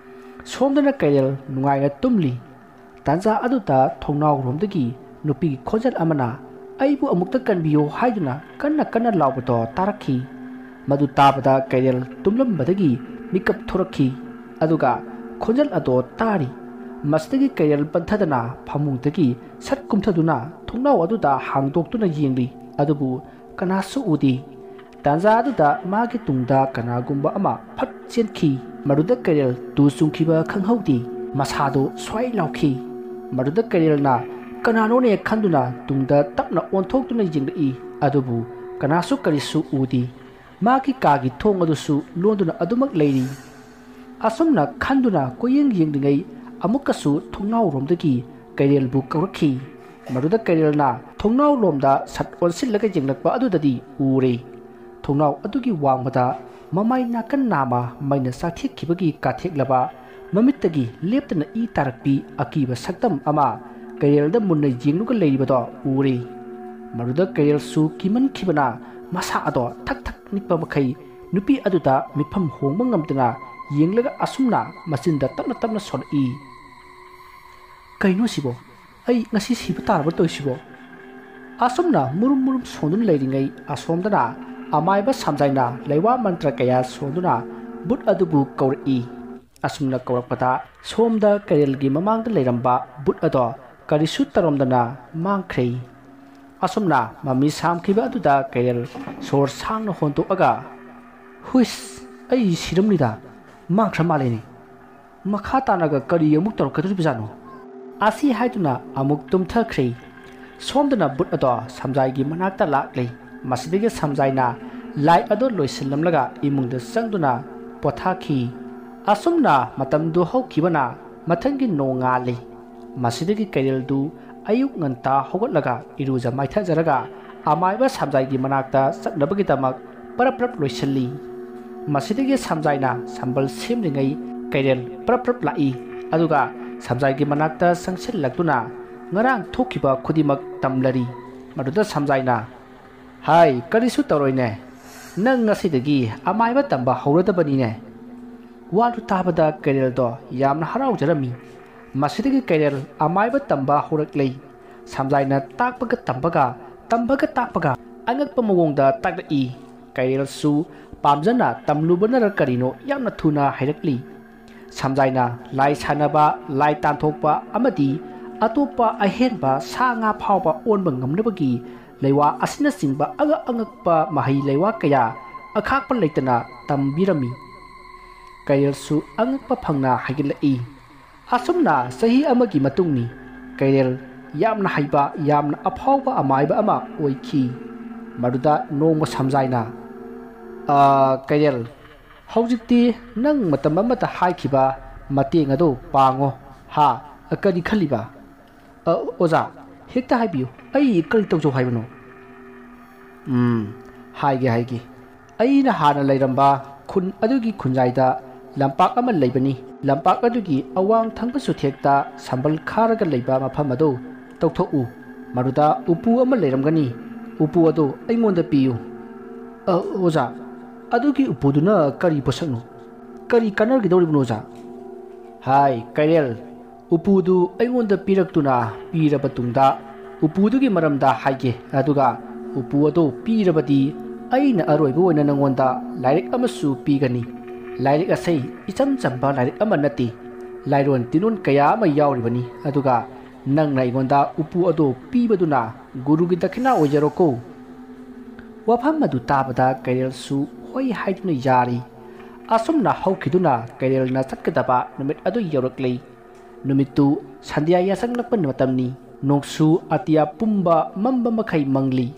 ꯁꯣꯝꯗꯅ ꯀꯩꯔꯦꯜ ꯅꯨꯡꯉꯥꯏꯅ ꯇꯨꯝꯂꯤ꯫ ꯇꯥꯟꯖꯥ ꯑꯗꯨꯗ ꯊꯣꯡꯅꯥꯎꯔꯣꯝꯗꯒꯤ ꯅꯨꯄꯤꯒꯤ ꯈꯣꯟꯖꯦꯜ ꯑꯃꯅ "ꯑꯩꯕꯨ ꯑꯃꯨꯛꯇ ꯀꯟꯕꯤꯌꯨ" ꯍꯥꯏꯗꯨꯅ ꯀꯟꯅ ꯀꯟꯅ ꯂꯥꯎꯕꯗꯣ ꯇꯥꯔꯛꯈꯤ꯫ ꯃꯗꯨ ꯇꯥꯕꯗ ꯀꯩꯔꯦꯜ ꯇꯨꯝꯂꯝꯕꯗꯒꯤ ꯃꯤꯀꯞ ꯊꯣꯔꯛꯈꯤ꯫ ꯑꯗꯨꯒ ꯈꯣꯟꯖꯦꯜ ꯑꯗꯣ ꯇꯥꯔꯤ꯫ ꯃꯁꯤꯗꯒꯤ ꯀꯩꯔꯦꯜ ꯄꯟꯊꯗꯅ ꯐꯃꯨꯡꯗꯒꯤ ꯁꯠ ꯀꯨꯝꯊꯗꯨꯅ ꯊꯣꯡꯅꯥꯎ ꯑꯗꯨꯗ ꯍꯥꯡꯗꯣꯛꯇꯨꯅ ꯌꯦꯡꯂꯤ꯫ ꯑꯗꯨꯕꯨ ꯀꯅꯥꯁꯨ ꯎꯗꯦ꯫ ꯇꯥꯟꯖꯥ ꯑꯗꯨꯗ ꯃꯥꯒꯤ ꯇꯨꯡꯗ ꯀꯅꯥꯒꯨꯝꯕ ꯑꯃ ꯐꯠ ꯆꯦꯟꯈꯤ꯫ ꯃꯗꯨꯗ ꯀꯩꯔꯦꯜ ꯇꯨ ꯆꯨꯡꯈꯤꯕ ꯈꯪꯍꯧꯗꯦ꯫ ꯃꯁꯥꯗꯨ ꯁ꯭ꯋꯥꯏ ꯂꯥꯎꯈꯤ꯫ ꯃꯗꯨꯗ ꯀꯩꯔꯦꯜꯅ "ꯀꯅꯥꯅꯣꯅꯦ?" ꯈꯟꯗꯨꯅ ꯇꯨꯡꯗ ꯇꯞꯅ ꯑꯣꯟꯊꯣꯛꯇꯨꯅ ꯌꯦꯡꯂꯛꯏ꯫ ꯑꯗꯨꯕꯨ ꯀꯅꯥꯁꯨ ꯀꯔꯤꯁꯨ ꯎꯗꯦ꯫ ꯃꯥꯒꯤ ꯀꯥꯒꯤ ꯊꯣꯡ ꯑꯗꯨꯁꯨ ꯂꯣꯟꯗꯨꯅ ꯑꯗꯨꯃꯛ ꯂꯩꯔꯤ꯫ ꯑꯁꯨꯝꯅ ꯈꯟꯗꯨꯅ ꯀꯣꯏꯌꯦꯡ ꯌꯦꯡꯂꯤꯉꯩ ꯑꯃꯨꯛꯀꯁꯨ ꯊꯣꯡꯅꯥꯎꯔꯣꯝꯗꯒꯤ ꯀꯩꯔꯦꯜꯕꯨ ꯀꯧꯔꯛꯈꯤ꯫ ꯃꯗꯨꯗ ꯀꯩꯔꯦꯜꯅ ꯊꯣꯡꯅꯥꯎ ꯂꯣꯝꯗ ꯁꯠ ꯑꯣꯟꯁꯤꯜꯂꯒ ꯌꯦꯡꯂꯛꯄ ꯑꯗꯨꯗꯗꯤ ꯎꯔꯦ꯫ ꯊꯣꯡꯅꯥꯎ ꯑꯗꯨꯒꯤ ꯋꯥꯡꯃꯗ ꯃꯃꯥꯏ ꯅꯥꯀꯟ ꯅꯥꯝꯃ ꯃꯩꯅ ꯆꯥꯊꯦꯛꯈꯤꯕꯒꯤ ꯀꯥꯊꯦꯛꯂꯕ, ꯃꯃꯤꯠꯇꯒꯤ ꯂꯦꯞꯇꯅ ꯏ ꯇꯥꯔꯛꯄꯤ ꯑꯀꯤꯕ ꯁꯛꯇꯝ ꯑꯃ ꯀꯩꯔꯦꯜꯗ ꯃꯨꯟꯅ ꯌꯦꯡꯂꯒ ꯂꯩꯔꯤꯕꯗꯣ ꯎꯔꯦ꯫ ꯃꯗꯨꯗ ꯀꯩꯔꯦꯜꯁꯨ ꯀꯤꯃꯟꯈꯤꯕꯅ ꯃꯁꯥ ꯑꯗꯣ ꯊꯛ ꯊꯛ ꯅꯤꯛꯄ ꯃꯈꯩ ꯅꯨꯄꯤ ꯑꯗꯨꯗ ꯃꯤꯐꯝ ꯍꯣꯡꯕ ꯉꯝꯗꯅ ꯌꯦꯡꯂꯒ ꯑꯁꯨꯝꯅ ꯃꯆꯤꯟꯗ ꯇꯞꯅ ꯇꯞꯅ ꯁꯣꯜꯂꯛꯏ, "ꯀꯩꯅꯣ ꯁꯤꯕꯣ? ꯑꯩ ꯉꯁꯤ ꯁꯤꯕ ꯇꯥꯔꯕ ꯇꯧꯔꯤꯁꯤꯕꯣ?" ꯑꯁꯨꯝꯅ ꯃꯨꯔꯨꯝ ꯃꯨꯔꯨꯝ ꯁꯣꯟꯗꯨꯅ ꯂꯩꯔꯤꯉꯩ ꯑꯁꯣꯝꯗꯅ ꯑꯃꯥꯏꯕ ꯁꯝꯖꯥꯏꯅ ꯂꯩꯋꯥ ꯃꯟꯇ꯭ꯔ ꯀꯌꯥ ꯁꯣꯟꯗꯨꯅ ꯕꯨꯠ ꯑꯗꯨꯕꯨ ꯀꯧꯔꯛꯏ꯫ ꯑꯁꯨꯝꯅ ꯀꯧꯔꯛꯄꯗ ꯁꯣꯝꯗ ꯀꯩꯔꯦꯜꯒꯤ ꯃꯃꯥꯡꯗ ꯂꯩꯔꯝꯕ ꯕꯨꯠ ꯑꯗꯣ ꯀꯔꯤꯁꯨ ꯇꯧꯔꯝꯗꯅ ꯃꯥꯡꯈ꯭ꯔꯦ꯫ ꯑꯁꯨꯝꯅ ꯃꯃꯤ ꯁꯥꯝꯈꯤꯕ ꯑꯗꯨꯗ ꯀꯩꯔꯦꯜ ꯁꯣꯔ ꯁꯥꯡꯅ ꯍꯣꯟꯗꯣꯛꯑꯒ, "ꯍꯨꯏꯁ, ꯑꯩ ꯁꯤꯔꯝꯂꯤꯗ, ꯃꯥꯡꯈ꯭ꯔ ꯃꯥꯜꯂꯦꯅꯦ꯫ ꯃꯈꯥ ꯇꯥꯅꯒ ꯀꯔꯤ ꯑꯃꯨꯛ ꯇꯧꯔꯛꯀꯗꯧꯔꯤꯕꯖꯥꯠꯅꯣ?" ꯑꯁꯤ ꯍꯥꯏꯗꯨꯅ ꯑꯃꯨꯛ ꯇꯨꯝꯊꯈ꯭ꯔꯦ꯫ ꯁꯣꯝꯗꯅ ꯕꯨꯠ ꯑꯗꯣ ꯁꯝꯖꯥꯏꯒꯤ ꯃꯅꯥꯛꯇ ꯂꯥꯛꯂꯦ꯫ ꯃꯁꯤꯗꯒꯤ ꯁꯝꯖꯥꯏꯅ ꯂꯥꯏ ꯑꯗꯣ ꯂꯣꯏꯁꯤꯜꯂꯝꯂꯒ ꯏꯃꯨꯡꯗ ꯆꯪꯗꯨꯅ ꯄꯣꯊꯥꯈꯤ꯫ ꯑꯁꯨꯝꯅ ꯃꯇꯝꯗꯨ ꯍꯧꯈꯤꯕꯅ ꯃꯊꯪꯒꯤ ꯅꯣꯡꯉꯥꯜꯂꯤ꯫ ꯃꯁꯤꯗꯒꯤ ꯀꯩꯔꯦꯜꯗꯨ ꯑꯌꯨꯛ ꯉꯟꯇꯥ ꯍꯧꯒꯠꯂꯒ ꯏꯔꯨꯖ ꯃꯥꯏꯊꯖꯔꯒ ꯑꯃꯥꯏꯕ ꯁꯝꯖꯥꯏꯒꯤ ꯃꯅꯥꯛꯇ ꯆꯠꯅꯕꯒꯤꯗꯃꯛ ꯄꯔꯞ ꯄꯔꯞ ꯂꯣꯏꯁꯤꯜꯂꯤ꯫ ꯃꯁꯤꯗꯒꯤ ꯁꯝꯖꯥꯏꯅ ꯁꯝꯕꯜ ꯁꯦꯝꯂꯤꯉꯩ ꯀꯩꯔꯦꯜ ꯄꯔꯞ ꯄꯔꯞ ꯂꯥꯛꯏ꯫ ꯑꯗꯨꯒ ꯁꯝꯖꯥꯏꯒꯤ ꯃꯅꯥꯛꯇ ꯆꯪꯁꯤꯜꯂꯛꯇꯨꯅ ꯉꯔꯥꯡ ꯊꯣꯛꯈꯤꯕ ꯈꯨꯗꯤꯡꯃꯛ ꯇꯝꯂꯔꯤ꯫ ꯃꯗꯨꯗ ꯁꯝꯖꯥꯏꯅ, "ꯍꯥꯏ, ꯀꯔꯤꯁꯨ ꯇꯧꯔꯣꯏꯅꯦ꯫ ꯅꯪ ꯉꯁꯤꯗꯒꯤ ꯑꯃꯥꯏꯕ ꯇꯝꯕ ꯍꯧꯔꯗꯕꯅꯤꯅꯦ꯫" ꯋꯥꯗꯨ ꯇꯥꯕꯗ ꯀꯩꯔꯦꯜꯗꯣ ꯌꯥꯝꯅ ꯍꯔꯥꯎꯖꯔꯝꯃꯤ꯫ ꯃꯁꯤꯗꯒꯤ ꯀꯩꯔꯦꯜ ꯑꯃꯥꯏꯕ ꯇꯝꯕ ꯍꯧꯔꯛꯂꯦ꯫ ꯁꯝꯖꯥꯏꯅ ꯇꯥꯛꯄꯒ ꯇꯝꯕꯒ, ꯇꯝꯕꯒ ꯇꯥꯛꯄꯒ ꯑꯉꯛꯄ ꯃꯑꯣꯡꯗ ꯇꯥꯛꯂꯛꯏ꯫ ꯀꯩꯔꯦꯜꯁꯨ ꯄꯥꯝꯖꯅ ꯇꯝꯂꯨꯕꯅꯔ ꯀꯔꯤꯅꯣ ꯌꯥꯝꯅ ꯊꯨꯅ ꯍꯩꯔꯛꯂꯤ꯫ ꯁꯝꯖꯥꯏꯅ ꯂꯥꯏ ꯁꯥꯟꯅꯕ, ꯂꯥꯏ ꯇꯥꯟꯊꯣꯛꯄ ꯑꯃꯗꯤ ꯑꯇꯣꯞꯄ ꯑꯍꯦꯟꯕ ꯁꯥ ꯉꯥ ꯐꯥꯎꯕ ꯑꯣꯟꯕ ꯉꯝꯅꯕꯒꯤ ꯂꯩꯋꯥ ꯑꯁꯤꯅꯆꯤꯡꯕ ꯑꯉꯛ ꯑꯉꯛꯄ ꯃꯍꯩ ꯂꯩꯋꯥ ꯀꯌꯥ ꯑꯈꯥꯛꯄ ꯂꯩꯇꯅ ꯇꯝꯕꯤꯔꯝꯃꯤ꯫ ꯀꯩꯔꯦꯜꯁꯨ ꯑꯉꯛꯄ ꯐꯪꯅ ꯍꯥꯏꯒꯠꯂꯛꯏ꯫ ꯑꯁꯨꯝꯅ ꯆꯍꯤ ꯑꯃꯒꯤ ꯃꯇꯨꯡꯅꯤ꯫ ꯀꯩꯔꯦꯜ ꯌꯥꯝꯅ ꯍꯩꯕ, ꯌꯥꯝꯅ ꯑꯐꯥꯎꯕ ꯑꯃꯥꯏꯕ ꯑꯃ ꯑꯣꯏꯈꯤ꯫ ꯃꯗꯨꯗ ꯅꯣꯡꯃ ꯁꯝꯖꯥꯏꯅ, "ꯑ, ꯀꯩꯔꯦꯜ, ꯍꯧꯖꯤꯛꯇꯤ ꯅꯪ ꯃꯇꯝ ꯑꯃꯗ ꯍꯥꯏꯈꯤꯕ ꯃꯇꯦꯡ ꯑꯗꯨ ꯄꯥꯡꯉꯣ ꯍꯥ? ꯀꯔꯤ ꯈꯜꯂꯤꯕ?" "ꯑ, ꯑꯣꯖꯥ, ꯍꯦꯛꯇ ꯍꯥꯏꯕꯤꯌꯨ, ꯑꯩ ꯀꯔꯤ ꯇꯧꯖꯧ ꯍꯥꯏꯕꯅꯣ?" "ꯎꯝ, ꯍꯥꯏꯒꯦ, ꯍꯥꯏꯒꯦ꯫ ꯑꯩꯅ ꯍꯥꯟꯅ ꯂꯩꯔꯝꯕ ꯈꯨꯟ ꯑꯗꯨꯒꯤ ꯈꯨꯟꯖꯥꯏꯗ ꯂꯝꯄꯥꯛ ꯑꯃ ꯂꯩꯕꯅꯤ꯫ ꯂꯝꯄꯥꯛ ꯑꯗꯨꯒꯤ ꯑꯋꯥꯡ ꯊꯪꯕ ꯆꯨꯊꯦꯛꯇ ꯁꯝꯕꯜ ꯈꯥꯔꯒ ꯂꯩꯕ ꯃꯐꯝ ꯑꯗꯨ ꯇꯧꯊꯣꯛꯎ꯫ ꯃꯗꯨꯗ ꯎꯄꯨ ꯑꯃ ꯂꯩꯔꯝꯒꯅꯤ꯫ ꯎꯄꯨ ꯑꯗꯨ ꯑꯩꯉꯣꯟꯗ ꯄꯤꯌꯨ꯫" "ꯑ, ꯑꯣꯖꯥ, ꯑꯗꯨꯒꯤ ꯎꯄꯨꯗꯨꯅ ꯀꯔꯤ ꯄꯣꯠꯁꯛꯅꯣ? ꯀꯔꯤ ꯀꯥꯟꯅꯒꯗꯧꯔꯤꯕꯅꯣ, ꯑꯣꯖꯥ?" "ꯍꯥꯏ, ꯀꯩꯔꯦꯜ, ꯎꯄꯨꯗꯨ ꯑꯩꯉꯣꯟꯗ ꯄꯤꯔꯛꯇꯨꯅ ꯄꯤꯔꯕ ꯇꯨꯡꯗ ꯎꯄꯨꯗꯨꯒꯤ ꯃꯔꯝꯗ ꯍꯥꯏꯒꯦ, ꯑꯗꯨꯒ ꯎꯄꯨ ꯑꯗꯨ ꯄꯤꯔꯕꯗꯤ ꯑꯩꯅ ꯑꯔꯣꯏꯕ ꯑꯣꯏꯅ ꯅꯪꯉꯣꯟꯗ ꯂꯥꯏꯔꯤꯛ ꯑꯃꯁꯨ ꯄꯤꯒꯅꯤ꯫ ꯂꯥꯏꯔꯤꯛ ꯑꯁꯤ ꯏꯆꯝ ꯆꯝꯕ ꯂꯥꯏꯔꯤꯛ ꯑꯃ ꯅꯠꯇꯦ, ꯂꯥꯏꯔꯣꯟ ꯇꯤꯟꯂꯣꯟ ꯀꯌꯥ ꯑꯃ ꯌꯥꯎꯔꯤꯕꯅꯤ꯫ ꯑꯗꯨꯒ ꯅꯪꯅ ꯑꯩꯉꯣꯟꯗ ꯎꯄꯨ ꯑꯗꯨ ꯄꯤꯕꯗꯨꯅ ꯒꯨꯔꯨꯒꯤ ꯗꯈꯤꯅꯥ ꯑꯣꯏꯖꯔꯣꯀꯣ꯫" ꯋꯥꯐꯝ ꯑꯗꯨ ꯇꯥꯕꯗ ꯀꯩꯔꯦꯜꯁꯨ ꯍꯣꯏ ꯍꯥꯏꯗꯨꯅ ꯌꯥꯔꯤ꯫ ꯑꯁꯨꯝꯅ ꯍꯧꯈꯤꯗꯨꯅ ꯀꯩꯔꯦꯜꯅ ꯆꯠꯀꯗꯕ ꯅꯨꯃꯤꯠ ꯑꯗꯨ ꯌꯧꯔꯛꯂꯦ꯫ ꯅꯨꯃꯤꯠꯇꯨ ꯁꯟꯙ꯭ꯌꯥ ꯌꯥꯆꯪꯂꯛꯄ ꯃꯇꯝꯅꯤ꯫ ꯅꯣꯡꯁꯨ ꯑꯇꯤꯌꯥ ꯄꯨꯝꯕ ꯃꯝꯕ ꯃꯈꯩ ꯃꯪꯂꯤ꯫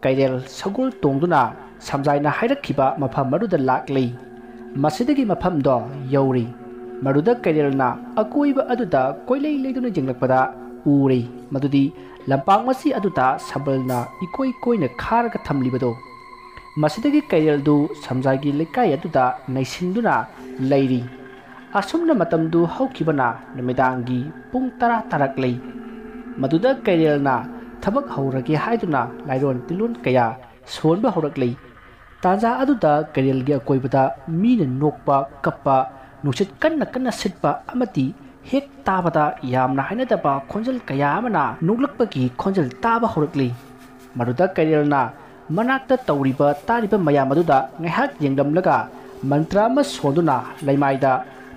ꯀꯩꯔꯦꯜ ꯁꯒꯣꯜ ꯇꯣꯡꯗꯨꯅ ꯁꯝꯖꯥꯏꯅ ꯍꯥꯏꯔꯛꯈꯤꯕ ꯃꯐꯝ ꯑꯗꯨꯗ ꯂꯥꯛꯂꯤ꯫ ꯃꯁꯤꯗꯒꯤ ꯃꯐꯝꯗꯣ ꯌꯧꯔꯤ꯫ ꯃꯗꯨꯗ ꯀꯩꯔꯦꯜꯅ ꯑꯀꯣꯏꯕ ꯑꯗꯨꯗ ꯀꯣꯏꯂꯩ ꯂꯩꯗꯨꯅ ꯌꯦꯡꯂꯛꯄꯗ ꯎꯔꯦ꯫ ꯃꯗꯨꯗꯤ ꯂꯝꯄꯥꯛ ꯃꯆꯤ ꯑꯗꯨꯗ ꯁꯝꯕꯜꯅ ꯏꯀꯣꯏ ꯀꯣꯏꯅ ꯈꯥꯔꯒ ꯊꯝꯂꯤꯕꯗꯣ꯫ ꯃꯁꯤꯗꯒꯤ ꯀꯩꯔꯦꯜꯗꯨ ꯁꯝꯖꯥꯏꯒꯤ ꯂꯩꯀꯥꯏ ꯑꯗꯨꯗ ꯅꯩꯁꯤꯟꯗꯨꯅ ꯂꯩꯔꯤ꯫ ꯑꯁꯨꯝꯅ ꯃꯇꯝꯗꯨ ꯍꯧꯈꯤꯕꯅ ꯅꯨꯃꯤꯗꯥꯡꯒꯤ ꯄꯨꯡ ꯇꯔꯥ ꯇꯥꯔꯛꯂꯦ꯫ ꯃꯗꯨꯗ ꯀꯩꯔꯦꯜꯅ ꯊꯕꯛ ꯍꯧꯔꯒꯦ ꯍꯥꯏꯗꯨꯅ ꯂꯥꯏꯔꯣꯟ ꯇꯤꯜꯂꯣꯟ ꯀꯌꯥ ꯁꯣꯟꯕ ꯍꯧꯔꯛꯂꯦ꯫ ꯇꯥꯟꯖꯥ ꯑꯗꯨꯗ ꯀꯩꯔꯦꯜꯒꯤ ꯑꯀꯣꯏꯕꯗ ꯃꯤꯅ ꯅꯣꯛꯄ, ꯀꯞꯄ, ꯅꯨꯡꯁꯤꯠ ꯀꯟꯅ ꯀꯟꯅ ꯁꯤꯠꯄ ꯑꯃꯗꯤ ꯍꯦꯛ ꯇꯥꯕꯗ ꯌꯥꯝꯅ ꯍꯩꯅꯗꯕ ꯈꯣꯟꯖꯦꯜ ꯀꯌꯥ ꯑꯃꯅ ꯅꯣꯛꯂꯛꯄꯒꯤ ꯈꯣꯟꯖꯦꯜ ꯇꯥꯕ ꯍꯧꯔꯛꯂꯤ꯫ ꯃꯗꯨꯗ ꯀꯩꯔꯦꯜꯅ ꯃꯅꯥꯛꯇ ꯇꯧꯔꯤꯕ ꯇꯥꯔꯤꯕ ꯃꯌꯥꯝ ꯑꯗꯨꯗ ꯉꯥꯏꯍꯥꯛ ꯌꯦꯡꯂꯝꯂꯒ ꯃꯟꯇ꯭ꯔ ꯑꯃ ꯁꯣꯟꯗꯨꯅ ꯂꯩꯃꯥꯏꯗ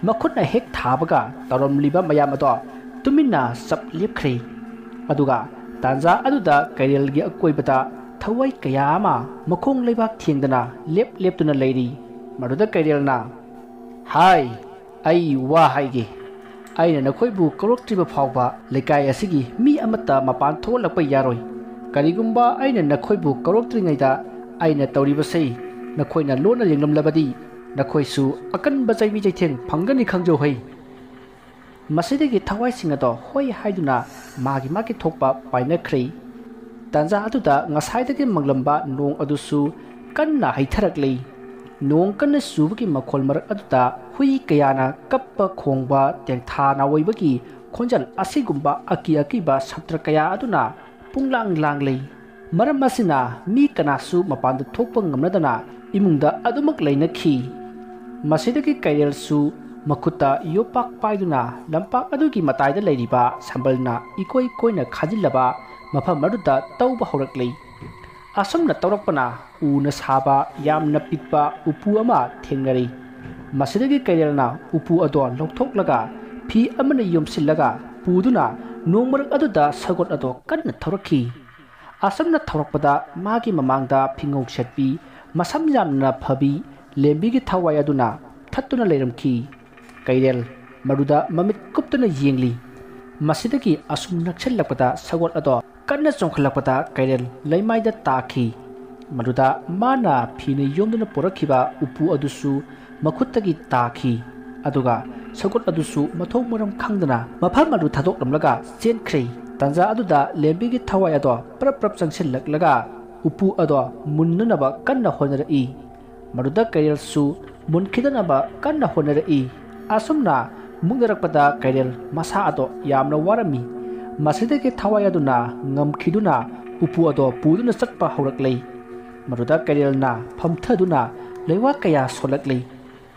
ꯃꯈꯨꯠꯅ ꯍꯦꯛ ꯊꯥꯕꯒ ꯇꯧꯔꯝꯂꯤꯕ ꯃꯌꯥꯝ ꯑꯗꯣ ꯇꯨꯃꯤꯟꯅ ꯆꯞ ꯂꯦꯞꯈ꯭ꯔꯦ꯫ ꯑꯗꯨꯒ ꯇꯥꯟꯖꯥ ꯑꯗꯨꯗ ꯀꯩꯔꯦꯜꯒꯤ ꯑꯀꯣꯏꯕꯗ ꯊꯋꯥꯏ ꯀꯌꯥ ꯑꯃ ꯃꯈꯣꯡ ꯂꯩꯕꯥꯛ ꯊꯦꯡꯗꯅ ꯂꯦꯞ ꯂꯦꯞꯇꯨꯅ ꯂꯩꯔꯤ꯫ ꯃꯗꯨꯗ ꯀꯩꯔꯦꯜꯅ, "ꯍꯥꯏ, ꯑꯩ ꯋꯥ ꯍꯥꯏꯒꯦ꯫ ꯑꯩꯅ ꯅꯈꯣꯏꯕꯨ ꯀꯧꯔꯛꯇ꯭ꯔꯤꯕ ꯐꯥꯎꯕ ꯂꯩꯀꯥꯏ ꯑꯁꯤꯒꯤ ꯃꯤ ꯑꯃꯠꯇ ꯃꯄꯥꯟ ꯊꯣꯛꯍꯜꯂꯛꯄ ꯌꯥꯔꯣꯏ꯫ ꯀꯔꯤꯒꯨꯝꯕ ꯑꯩꯅ ꯅꯈꯣꯏꯕꯨ ꯀꯧꯔꯛꯇ꯭ꯔꯤꯉꯩꯗ ꯑꯩꯅ ꯇꯧꯔꯤꯕꯁꯤ ꯅꯈꯣꯏꯅ ꯂꯣꯟꯅ ꯌꯦꯡꯂꯝꯂꯕꯗꯤ ꯅꯈꯣꯏꯁꯨ ꯑꯀꯟꯕ ꯆꯩꯕꯤ ꯆꯩꯊꯦꯡ ꯐꯪꯒꯅꯤ ꯈꯪꯖꯧ ꯍꯩ꯫" ꯃꯁꯤꯗꯒꯤ ꯊꯋꯥꯏꯁꯤꯡ ꯑꯗꯣ ꯍꯣꯏ ꯍꯥꯏꯗꯨꯅ ꯃꯥꯒꯤ ꯃꯥꯒꯤ ꯊꯣꯛꯄ ꯄꯥꯏꯅꯈ꯭ꯔꯦ꯫ ꯇꯥꯟꯖꯥ ꯑꯗꯨꯗ ꯉꯁꯥꯏꯗꯒꯤ ꯃꯪꯂꯝꯕ ꯅꯣꯡ ꯑꯗꯨꯁꯨ ꯀꯟꯅ ꯍꯩꯊꯔꯛꯂꯤ꯫ ꯅꯣꯡ ꯀꯟꯅ ꯆꯨꯕꯒꯤ ꯃꯈꯣꯜ ꯃꯔꯛ ꯑꯗꯨꯗ ꯍꯨꯏ ꯀꯌꯥꯅ ꯀꯞꯄ ꯈꯣꯡꯕ, ꯇꯦꯡꯊꯥ ꯅꯥꯋꯩꯕꯒꯤ ꯈꯣꯟꯖꯦꯜ ꯑꯁꯤꯒꯨꯝꯕ ꯑꯀꯤ ꯑꯀꯤꯕ ꯁꯞꯇ꯭ꯔ ꯀꯌꯥ ꯑꯗꯨꯅ ꯄꯨꯡꯂꯥꯡ ꯂꯥꯡꯂꯤ꯫ ꯃꯔꯝ ꯑꯁꯤꯅ ꯃꯤ ꯀꯅꯥꯁꯨ ꯃꯄꯥꯟꯗ ꯊꯣꯛꯄ ꯉꯝꯅꯗꯅ ꯏꯃꯨꯡꯗ ꯑꯗꯨꯃꯛ ꯂꯩꯅꯈꯤ꯫ ꯃꯁꯤꯗꯒꯤ ꯀꯩꯔꯦꯜꯁꯨ ꯃꯈꯨꯠꯇ ꯌꯣꯄꯥꯛ ꯄꯥꯏꯗꯨꯅ ꯂꯝꯄꯥꯛ ꯑꯗꯨꯒꯤ ꯃꯇꯥꯏꯗ ꯂꯩꯔꯤꯕ ꯁꯝꯕꯜꯅ ꯏꯀꯣꯏ ꯀꯣꯏꯅ ꯈꯥꯖꯤꯜꯂꯕ ꯃꯐꯝ ꯑꯗꯨꯗ ꯇꯧꯕ ꯍꯧꯔꯛꯂꯤ꯫ ꯑꯁꯨꯝꯅ ꯇꯧꯔꯛꯄꯅ ꯎꯅ ꯁꯥꯕ ꯌꯥꯝꯅ ꯄꯤꯛꯄ ꯎꯄꯨ ꯑꯃ ꯊꯦꯡꯅꯔꯤ꯫ ꯃꯁꯤꯗꯒꯤ ꯀꯩꯔꯦꯜꯅ ꯎꯄꯨ ꯑꯗꯣ ꯂꯧꯊꯣꯛꯂꯒ ꯐꯤ ꯑꯃꯅ ꯌꯣꯝꯁꯤꯜꯂꯒ ꯄꯨꯗꯨꯅ ꯅꯣꯡ ꯃꯔꯛ ꯑꯗꯨꯗ ꯁꯒꯣꯜ ꯑꯗꯣ ꯀꯟꯅ ꯊꯧꯔꯛꯈꯤ꯫ ꯑꯁꯨꯝꯅ ꯊꯧꯔꯛꯄꯗ ꯃꯥꯒꯤ ꯃꯃꯥꯡꯗ ꯐꯤꯉꯧ ꯁꯦꯠꯄꯤ, ꯃꯁꯝ ꯌꯥꯝꯅ ꯐꯕꯤ ꯂꯦꯝꯕꯤꯒꯤ ꯊꯋꯥꯏ ꯑꯗꯨꯅ ꯊꯠꯇꯨꯅ ꯂꯩꯔꯝꯈꯤ꯫ ꯀꯩꯔꯦꯜ ꯃꯗꯨꯗ ꯃꯃꯤꯠ ꯀꯨꯞꯇꯨꯅ ꯌꯦꯡꯂꯤ꯫ ꯃꯁꯤꯗꯒꯤ ꯑꯁꯨꯝ ꯅꯛꯁꯤꯜꯂꯛꯄꯗ ꯁꯒꯣꯜ ꯑꯗꯣ ꯀꯟꯅ ꯆꯣꯡꯈꯠꯂꯛꯄꯗ ꯀꯩꯔꯦꯜ ꯂꯩꯃꯥꯏꯗ ꯇꯥꯈꯤ꯫ ꯃꯗꯨꯗ ꯃꯥꯅ ꯐꯤꯅ ꯌꯣꯝꯗꯨꯅ ꯄꯨꯔꯛꯈꯤꯕ ꯎꯄꯨ ꯑꯗꯨꯁꯨ ꯃꯈꯨꯠꯇꯒꯤ ꯇꯥꯈꯤ꯫ ꯑꯗꯨꯒ ꯁꯒꯣꯜ ꯑꯗꯨꯁꯨ ꯃꯊꯣꯡ ꯃꯔꯝ ꯈꯪꯗꯅ ꯃꯐꯝ ꯑꯗꯨ ꯊꯥꯗꯣꯛꯂꯝꯂꯒ ꯆꯦꯟꯈ꯭ꯔꯦ꯫ ꯇꯥꯟꯖꯥ ꯑꯗꯨꯗ ꯂꯦꯝꯕꯤꯒꯤ ꯊꯋꯥꯏ ꯑꯗꯣ ꯄ꯭ꯔꯞ ꯄ꯭ꯔꯞ ꯆꯪꯁꯤꯜꯂꯛꯂꯒ ꯎꯄꯨ ꯑꯗꯣ ꯃꯨꯟꯅꯅꯕ ꯀꯟꯅ ꯍꯣꯠꯅꯔꯛꯏ꯫ ꯃꯗꯨꯗ ꯀꯩꯔꯦꯜꯁꯨ ꯃꯨꯟꯈꯤꯗꯅꯕ ꯀꯟꯅ ꯍꯣꯠꯅꯔꯛꯏ꯫ ꯑꯁꯨꯝꯅ ꯃꯨꯛꯅꯔꯛꯄꯗ ꯀꯩꯔꯦꯜ ꯃꯁꯥ ꯑꯗꯣ ꯌꯥꯝꯅ ꯋꯥꯔꯝꯃꯤ꯫ ꯃꯁꯤꯗꯒꯤ ꯊꯋꯥꯏ ꯑꯗꯨꯅ ꯉꯝꯈꯤꯗꯨꯅ ꯎꯄꯨ ꯑꯗꯣ ꯄꯨꯗꯨꯅ ꯆꯠꯄ ꯍꯧꯔꯛꯂꯦ꯫ ꯃꯗꯨꯗ ꯀꯩꯔꯦꯜꯅ ꯐꯝꯊꯗꯨꯅ ꯂꯩꯋꯥ ꯀꯌꯥ ꯁꯣꯜꯂꯛꯂꯦ꯫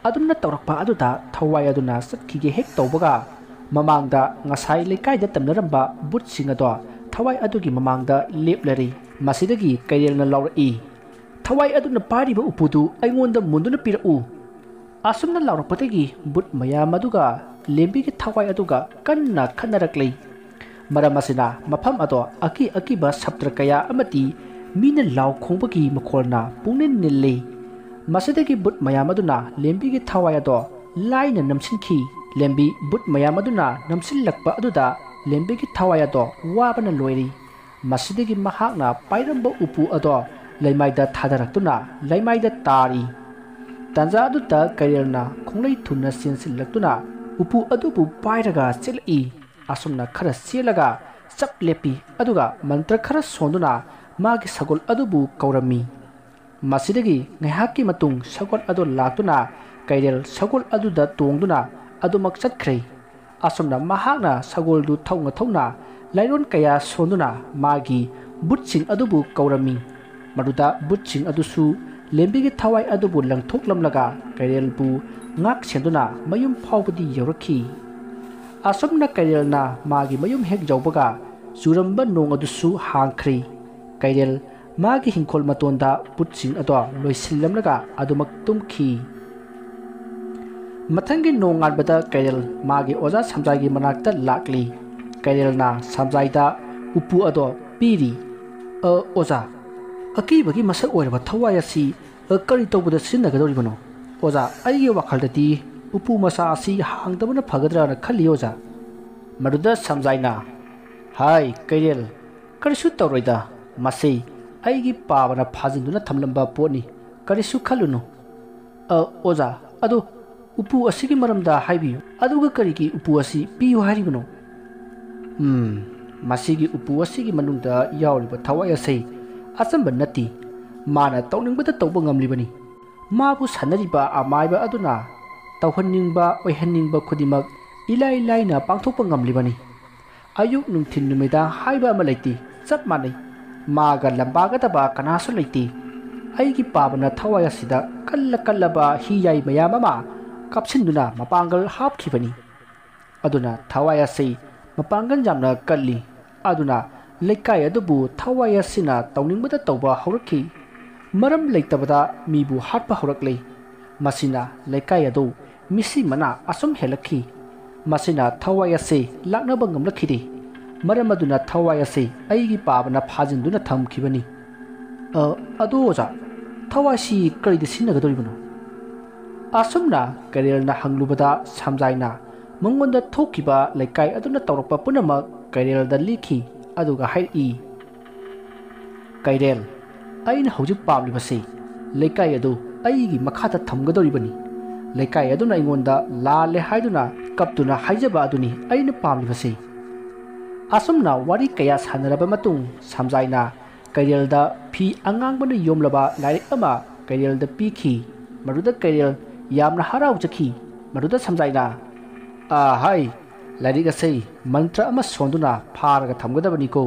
ꯑꯗꯨꯝꯅ ꯇꯧꯔꯛꯄ ꯑꯗꯨꯗ ꯊꯋꯥꯏ ꯑꯗꯨꯅ ꯆꯠꯈꯤꯒꯦ ꯍꯦꯛ ꯇꯧꯕꯒ, ꯃꯃꯥꯡꯗ ꯉꯁꯥꯏ ꯂꯩꯀꯥꯏꯗ ꯇꯝꯅꯔꯝꯕ ꯚꯨꯠꯁꯤꯡ ꯑꯗꯣ ꯊꯋꯥꯏ ꯑꯗꯨꯒꯤ ꯃꯃꯥꯡꯗ ꯂꯦꯞꯂꯔꯤ꯫ ꯃꯁꯤꯗꯒꯤ ꯀꯩꯔꯦꯜꯅ ꯂꯥꯎꯔꯛꯏ, "ꯊꯋꯥꯏ ꯑꯗꯨꯅ ꯄꯥꯏꯔꯤꯕ ꯎꯄꯨꯗꯨ ꯑꯩꯉꯣꯟꯗ ꯃꯨꯟꯗꯨꯅ ꯄꯤꯔꯛꯎ!" ꯑꯁꯨꯝꯅ ꯂꯥꯎꯔꯛꯄꯗꯒꯤ ꯚꯨꯠ ꯃꯌꯥꯝ ꯑꯗꯨꯒ ꯂꯦꯝꯕꯤꯒꯤ ꯊꯋꯥꯏ ꯑꯗꯨꯒ ꯀꯟꯅ ꯈꯠꯅꯔꯛꯂꯤ꯫ ꯃꯔꯝ ꯑꯁꯤꯅ ꯃꯐꯝ ꯑꯗꯣ ꯑꯀꯤ ꯑꯀꯤꯕ ꯁꯞꯇ꯭ꯔ ꯀꯌꯥ ꯑꯃꯗꯤ ꯃꯤꯅ ꯂꯥꯎ ꯈꯣꯡꯕꯒꯤ ꯃꯈꯣꯜꯅ ꯄꯨꯡꯅꯤꯜ ꯅꯤꯜꯂꯤ꯫ ꯃꯁꯤꯗꯒꯤ ꯚꯨꯠ ꯃꯌꯥꯝ ꯑꯗꯨꯅ ꯂꯦꯝꯕꯤꯒꯤ ꯊꯋꯥꯏ ꯑꯗꯣ ꯂꯥꯏꯅ ꯅꯝꯁꯤꯟꯈꯤ꯫ ꯂꯦꯝꯕꯤ ꯚꯨꯠ ꯃꯌꯥꯝ ꯑꯗꯨꯅ ꯅꯝꯁꯤꯜꯂꯛꯄ ꯑꯗꯨꯗ ꯂꯦꯝꯕꯤꯒꯤ ꯊꯋꯥꯏ ꯑꯗꯣ ꯋꯥꯕꯅ ꯂꯣꯏꯔꯤ꯫ ꯃꯁꯤꯗꯒꯤ ꯃꯍꯥꯛꯅ ꯄꯥꯏꯔꯝꯕ ꯎꯄꯨ ꯑꯗꯣ ꯂꯩꯃꯥꯏꯗ ꯊꯥꯗꯔꯛꯇꯨꯅ ꯂꯩꯃꯥꯏꯗ ꯇꯥꯔꯤ꯫ ꯇꯥꯟꯖꯥ ꯑꯗꯨꯗ ꯀꯩꯔꯦꯜꯅ ꯈꯣꯡꯂꯩ ꯊꯨꯅ ꯆꯦꯟꯁꯤꯜꯂꯛꯇꯨꯅ ꯎꯄꯨ ꯑꯗꯨꯕꯨ ꯄꯥꯏꯔꯒ ꯆꯦꯜꯂꯛꯏ꯫ ꯑꯁꯨꯝꯅ ꯈꯔ ꯆꯦꯜꯂꯒ ꯆꯞ ꯂꯦꯞꯄꯤ, ꯑꯗꯨꯒ ꯃꯟꯇ꯭ꯔ ꯈꯔ ꯁꯣꯟꯗꯨꯅ ꯃꯥꯒꯤ ꯁꯒꯣꯜ ꯑꯗꯨꯕꯨ ꯀꯧꯔꯝꯃꯤ꯫ ꯃꯁꯤꯗꯒꯤ ꯉꯥꯏꯍꯥꯛꯀꯤ ꯃꯇꯨꯡ ꯁꯒꯣꯜ ꯑꯗꯨ ꯂꯥꯛꯇꯨꯅ ꯀꯩꯔꯦꯜ ꯁꯒꯣꯜ ꯑꯗꯨꯗ ꯇꯣꯡꯗꯨꯅ ꯑꯗꯨꯃꯛ ꯆꯠꯈ꯭ꯔꯦ꯫ ꯑꯁꯨꯝꯅ ꯃꯍꯥꯛꯅ ꯁꯒꯣꯜꯗꯨ ꯊꯧꯅ ꯊꯧꯅ ꯂꯥꯏꯔꯣꯟ ꯀꯌꯥ ꯁꯣꯟꯗꯨꯅ ꯃꯥꯒꯤ ꯚꯨꯠꯁꯤꯡ ꯑꯗꯨꯕꯨ ꯀꯧꯔꯝꯃꯤ꯫ ꯃꯗꯨꯗ ꯚꯨꯠꯁꯤꯡ ꯑꯗꯨꯁꯨ ꯂꯦꯝꯕꯤꯒꯤ ꯊꯋꯥꯏ ꯑꯗꯨꯕꯨ ꯂꯪꯊꯣꯛꯂꯝꯂꯒ ꯀꯩꯔꯦꯜꯕꯨ ꯉꯥꯛ ꯁꯦꯟꯗꯨꯅ ꯃꯌꯨꯝ ꯐꯥꯎꯕꯗꯤ ꯌꯧꯔꯛꯈꯤ꯫ ꯑꯁꯨꯝꯅ ꯀꯩꯔꯦꯜꯅ ꯃꯥꯒꯤ ꯃꯌꯨꯝ ꯍꯦꯛ ꯌꯧꯕꯒ ꯆꯨꯔꯝꯕ ꯅꯣꯡ ꯑꯗꯨꯁꯨ ꯍꯥꯡꯈ꯭ꯔꯦ꯫ ꯀꯩꯔꯦꯜ ꯃꯥꯒꯤ ꯍꯤꯡꯈꯣꯜ ꯃꯇꯣꯟꯗ ꯚꯨꯠꯁꯤꯡ ꯑꯗꯣ ꯂꯣꯏꯁꯤꯜꯂꯝꯂꯒ ꯑꯗꯨꯃꯛ ꯇꯨꯝꯈꯤ꯫ ꯃꯊꯪꯒꯤ ꯅꯣꯡꯉꯥꯟꯕꯗ ꯀꯩꯔꯦꯜ ꯃꯥꯒꯤ ꯑꯣꯖꯥ ꯁꯝꯖꯥꯏꯒꯤ ꯃꯅꯥꯛꯇ ꯂꯥꯛꯂꯤ꯫ ꯀꯩꯔꯦꯜꯅ ꯁꯝꯖꯥꯏꯗ ꯎꯄꯨ ꯑꯗꯣ ꯄꯤꯔꯤ꯫ "ꯑ, ꯑꯣꯖꯥ, ꯑꯀꯤꯕꯒꯤ ꯃꯁꯛ ꯑꯣꯏꯔꯕ ꯊꯋꯥꯏ ꯑꯁꯤ, ꯑ, ꯀꯔꯤ ꯇꯧꯕꯗ ꯁꯤꯖꯤꯟꯅꯒꯗꯧꯔꯤꯕꯅꯣ? ꯑꯣꯖꯥ, ꯑꯩꯒꯤ ꯋꯥꯈꯜꯗꯗꯤ ꯎꯄꯨ ꯃꯆꯥ ꯑꯁꯤ ꯍꯥꯡꯗꯕꯅ ꯐꯒꯗ꯭ꯔꯥꯅ ꯈꯜꯂꯤ, ꯑꯣꯖꯥ꯫" ꯃꯗꯨꯗ ꯁꯝꯖꯥꯏꯅ, "ꯍꯥꯏ, ꯀꯩꯔꯦꯜ, ꯀꯔꯤꯁꯨ ꯇꯧꯔꯣꯏꯗ꯫ ꯃꯁꯤ ꯑꯩꯒꯤ ꯄꯥꯕꯅ ꯐꯥꯖꯤꯟꯗꯨꯅ ꯊꯝꯂꯝꯕ ꯄꯣꯠꯅꯤ꯫ ꯀꯔꯤꯁꯨ ꯈꯜꯂꯨꯅꯨ꯫" "ꯑ, ꯑꯣꯖꯥ, ꯑꯗꯨ "ꯎꯄꯨ ꯑꯁꯤꯒꯤ ꯃꯔꯝꯗ ꯍꯥꯏꯕꯤꯌꯨ꯫ ꯑꯗꯨꯒ ꯀꯔꯤꯒꯤ ꯎꯄꯨ ꯑꯁꯤ ꯄꯤꯌꯨ ꯍꯥꯏꯔꯤꯕꯅꯣ?" "ꯎꯝ, ꯃꯁꯤꯒꯤ ꯎꯄꯨ ꯑꯁꯤꯒꯤ ꯃꯅꯨꯡꯗ ꯌꯥꯎꯔꯤꯕ ꯊꯋꯥꯏ ꯑꯁꯤ ꯑꯆꯝꯕ ꯅꯠꯇꯦ꯫ ꯃꯥꯅ ꯇꯧꯅꯤꯡꯕꯗ ꯇꯧꯕ ꯉꯝꯂꯤꯕꯅꯤ꯫ ꯃꯥꯕꯨ ꯁꯥꯟꯅꯔꯤꯕ ꯑꯃꯥꯏꯕ ꯑꯗꯨꯅ ꯇꯧꯍꯟꯅꯤꯡꯕ, ꯑꯣꯏꯍꯟꯅꯤꯡꯕ ꯈꯨꯗꯤꯡꯃꯛ ꯏꯂꯥꯏ ꯂꯥꯏꯅ ꯄꯥꯡꯊꯣꯛꯄ ꯉꯝꯂꯤꯕꯅꯤ꯫ ꯑꯌꯨꯛ, ꯅꯨꯡꯊꯤꯜ, ꯅꯨꯃꯤꯗꯥꯡ ꯍꯥꯏꯕ ꯑꯃ ꯂꯩꯇꯦ, ꯆꯞ ꯃꯥꯟꯅꯩ꯫ ꯃꯥꯒ ꯂꯝꯕꯥꯒꯗꯕ ꯀꯅꯥꯁꯨ ꯂꯩꯇꯦ꯫ ꯑꯩꯒꯤ ꯄꯥꯕꯅ ꯊꯋꯥꯏ ꯑꯁꯤꯗ ꯀꯜꯂ ꯀꯜꯂꯕ ꯍꯤ ꯌꯥꯏ ꯃꯌꯥꯝ ꯑꯃ ꯀꯥꯞꯁꯤꯟꯗꯨꯅ ꯃꯄꯥꯡꯒꯜ ꯍꯥꯞꯈꯤꯕꯅꯤ꯫ ꯑꯗꯨꯅ ꯊꯋꯥꯏ ꯑꯁꯤ ꯃꯄꯥꯡꯒꯜ ꯌꯥꯝꯅ ꯀꯜꯂꯤ꯫ ꯑꯗꯨꯅ ꯂꯩꯀꯥꯏ ꯑꯗꯨꯕꯨ ꯊꯋꯥꯏ ꯑꯁꯤꯅ ꯇꯧꯅꯤꯡꯕꯗ ꯇꯧꯕ ꯍꯧꯔꯛꯈꯤ꯫ ꯃꯔꯝ ꯂꯩꯇꯕꯗ ꯃꯤꯕꯨ ꯍꯥꯠꯄ ꯍꯧꯔꯛꯂꯦ꯫ ꯃꯁꯤꯅ ꯂꯩꯀꯥꯏ ꯑꯗꯨ ꯃꯤꯁꯤ ꯃꯅꯥ ꯑꯁꯨꯝ ꯍꯦꯜꯂꯛꯈꯤ꯫ ꯃꯁꯤꯅ ꯊꯋꯥꯏ ꯑꯁꯤ ꯂꯥꯛꯅꯕ ꯉꯝꯂꯛꯈꯤꯗꯦ꯫ ꯃꯔꯝ ꯑꯗꯨꯅ ꯊꯋꯥꯏ ꯑꯁꯤ ꯑꯩꯒꯤ ꯄꯥꯕꯅ ꯐꯥꯖꯤꯟꯗꯨꯅ ꯊꯝꯈꯤꯕꯅꯤ꯫" "ꯑ, ꯑꯗꯣ ꯑꯣꯖꯥ, ꯊꯋꯥꯏꯁꯤ ꯀꯔꯤꯗ ꯁꯤꯖꯤꯟꯅꯒꯗꯧꯔꯤꯕꯅꯣ?" ꯑꯁꯨꯝꯅ ꯀꯩꯔꯦꯜꯅ ꯍꯪꯂꯨꯕꯗ, ꯁꯝꯖꯥꯏꯅ ꯃꯉꯣꯟꯗ ꯊꯣꯛꯈꯤꯕ ꯂꯩꯀꯥꯏ ꯑꯗꯨꯅ ꯇꯧꯔꯛꯄ ꯄꯨꯝꯅꯃꯛ ꯀꯩꯔꯦꯜꯗ ꯂꯤꯈꯤ꯫ ꯑꯗꯨꯒ ꯍꯥꯏꯔꯛꯏ, "ꯀꯩꯔꯦꯜ, ꯑꯩꯅ ꯍꯧꯖꯤꯛ ꯄꯥꯝꯂꯤꯕꯁꯤ ꯂꯩꯀꯥꯏ ꯑꯗꯨ ꯑꯩꯒꯤ ꯃꯈꯥꯗ ꯊꯝꯒꯗꯧꯔꯤꯕꯅꯤ꯫ ꯂꯩꯀꯥꯏ ꯑꯗꯨꯅ ꯑꯩꯉꯣꯟꯗ ꯂꯥꯜꯂꯦ ꯍꯥꯏꯗꯨꯅ ꯀꯞꯇꯨꯅ ꯍꯥꯏꯖꯕ ꯑꯗꯨꯅꯤ ꯑꯩꯅ ꯄꯥꯝꯂꯤꯕꯁꯤ꯫" ꯑꯁꯨꯝꯅ ꯋꯥꯔꯤ ꯀꯌꯥ ꯁꯥꯟꯅꯔꯕ ꯃꯇꯨꯡ, ꯁꯝꯖꯥꯏꯅ ꯀꯩꯔꯦꯜꯗ ꯐꯤ ꯑꯉꯥꯡꯕꯅ ꯌꯣꯝꯂꯕ ꯂꯥꯏꯔꯤꯛ ꯑꯃ ꯀꯩꯔꯦꯜꯗ ꯄꯤꯈꯤ꯫ ꯃꯗꯨꯗ ꯀꯩꯔꯦꯜ ꯌꯥꯝꯅ ꯍꯔꯥꯎꯖꯈꯤ꯫ ꯃꯗꯨꯗ ꯁꯝꯖꯥꯏꯅ, "ꯑꯥ ꯍꯥꯏ, ꯂꯥꯏꯔꯤꯛ ꯑꯁꯤ ꯃꯟꯇ꯭ꯔ ꯑꯃ ꯁꯣꯟꯗꯨꯅ ꯐꯥꯔꯒ ꯊꯝꯒꯗꯕꯅꯤꯀꯣ꯫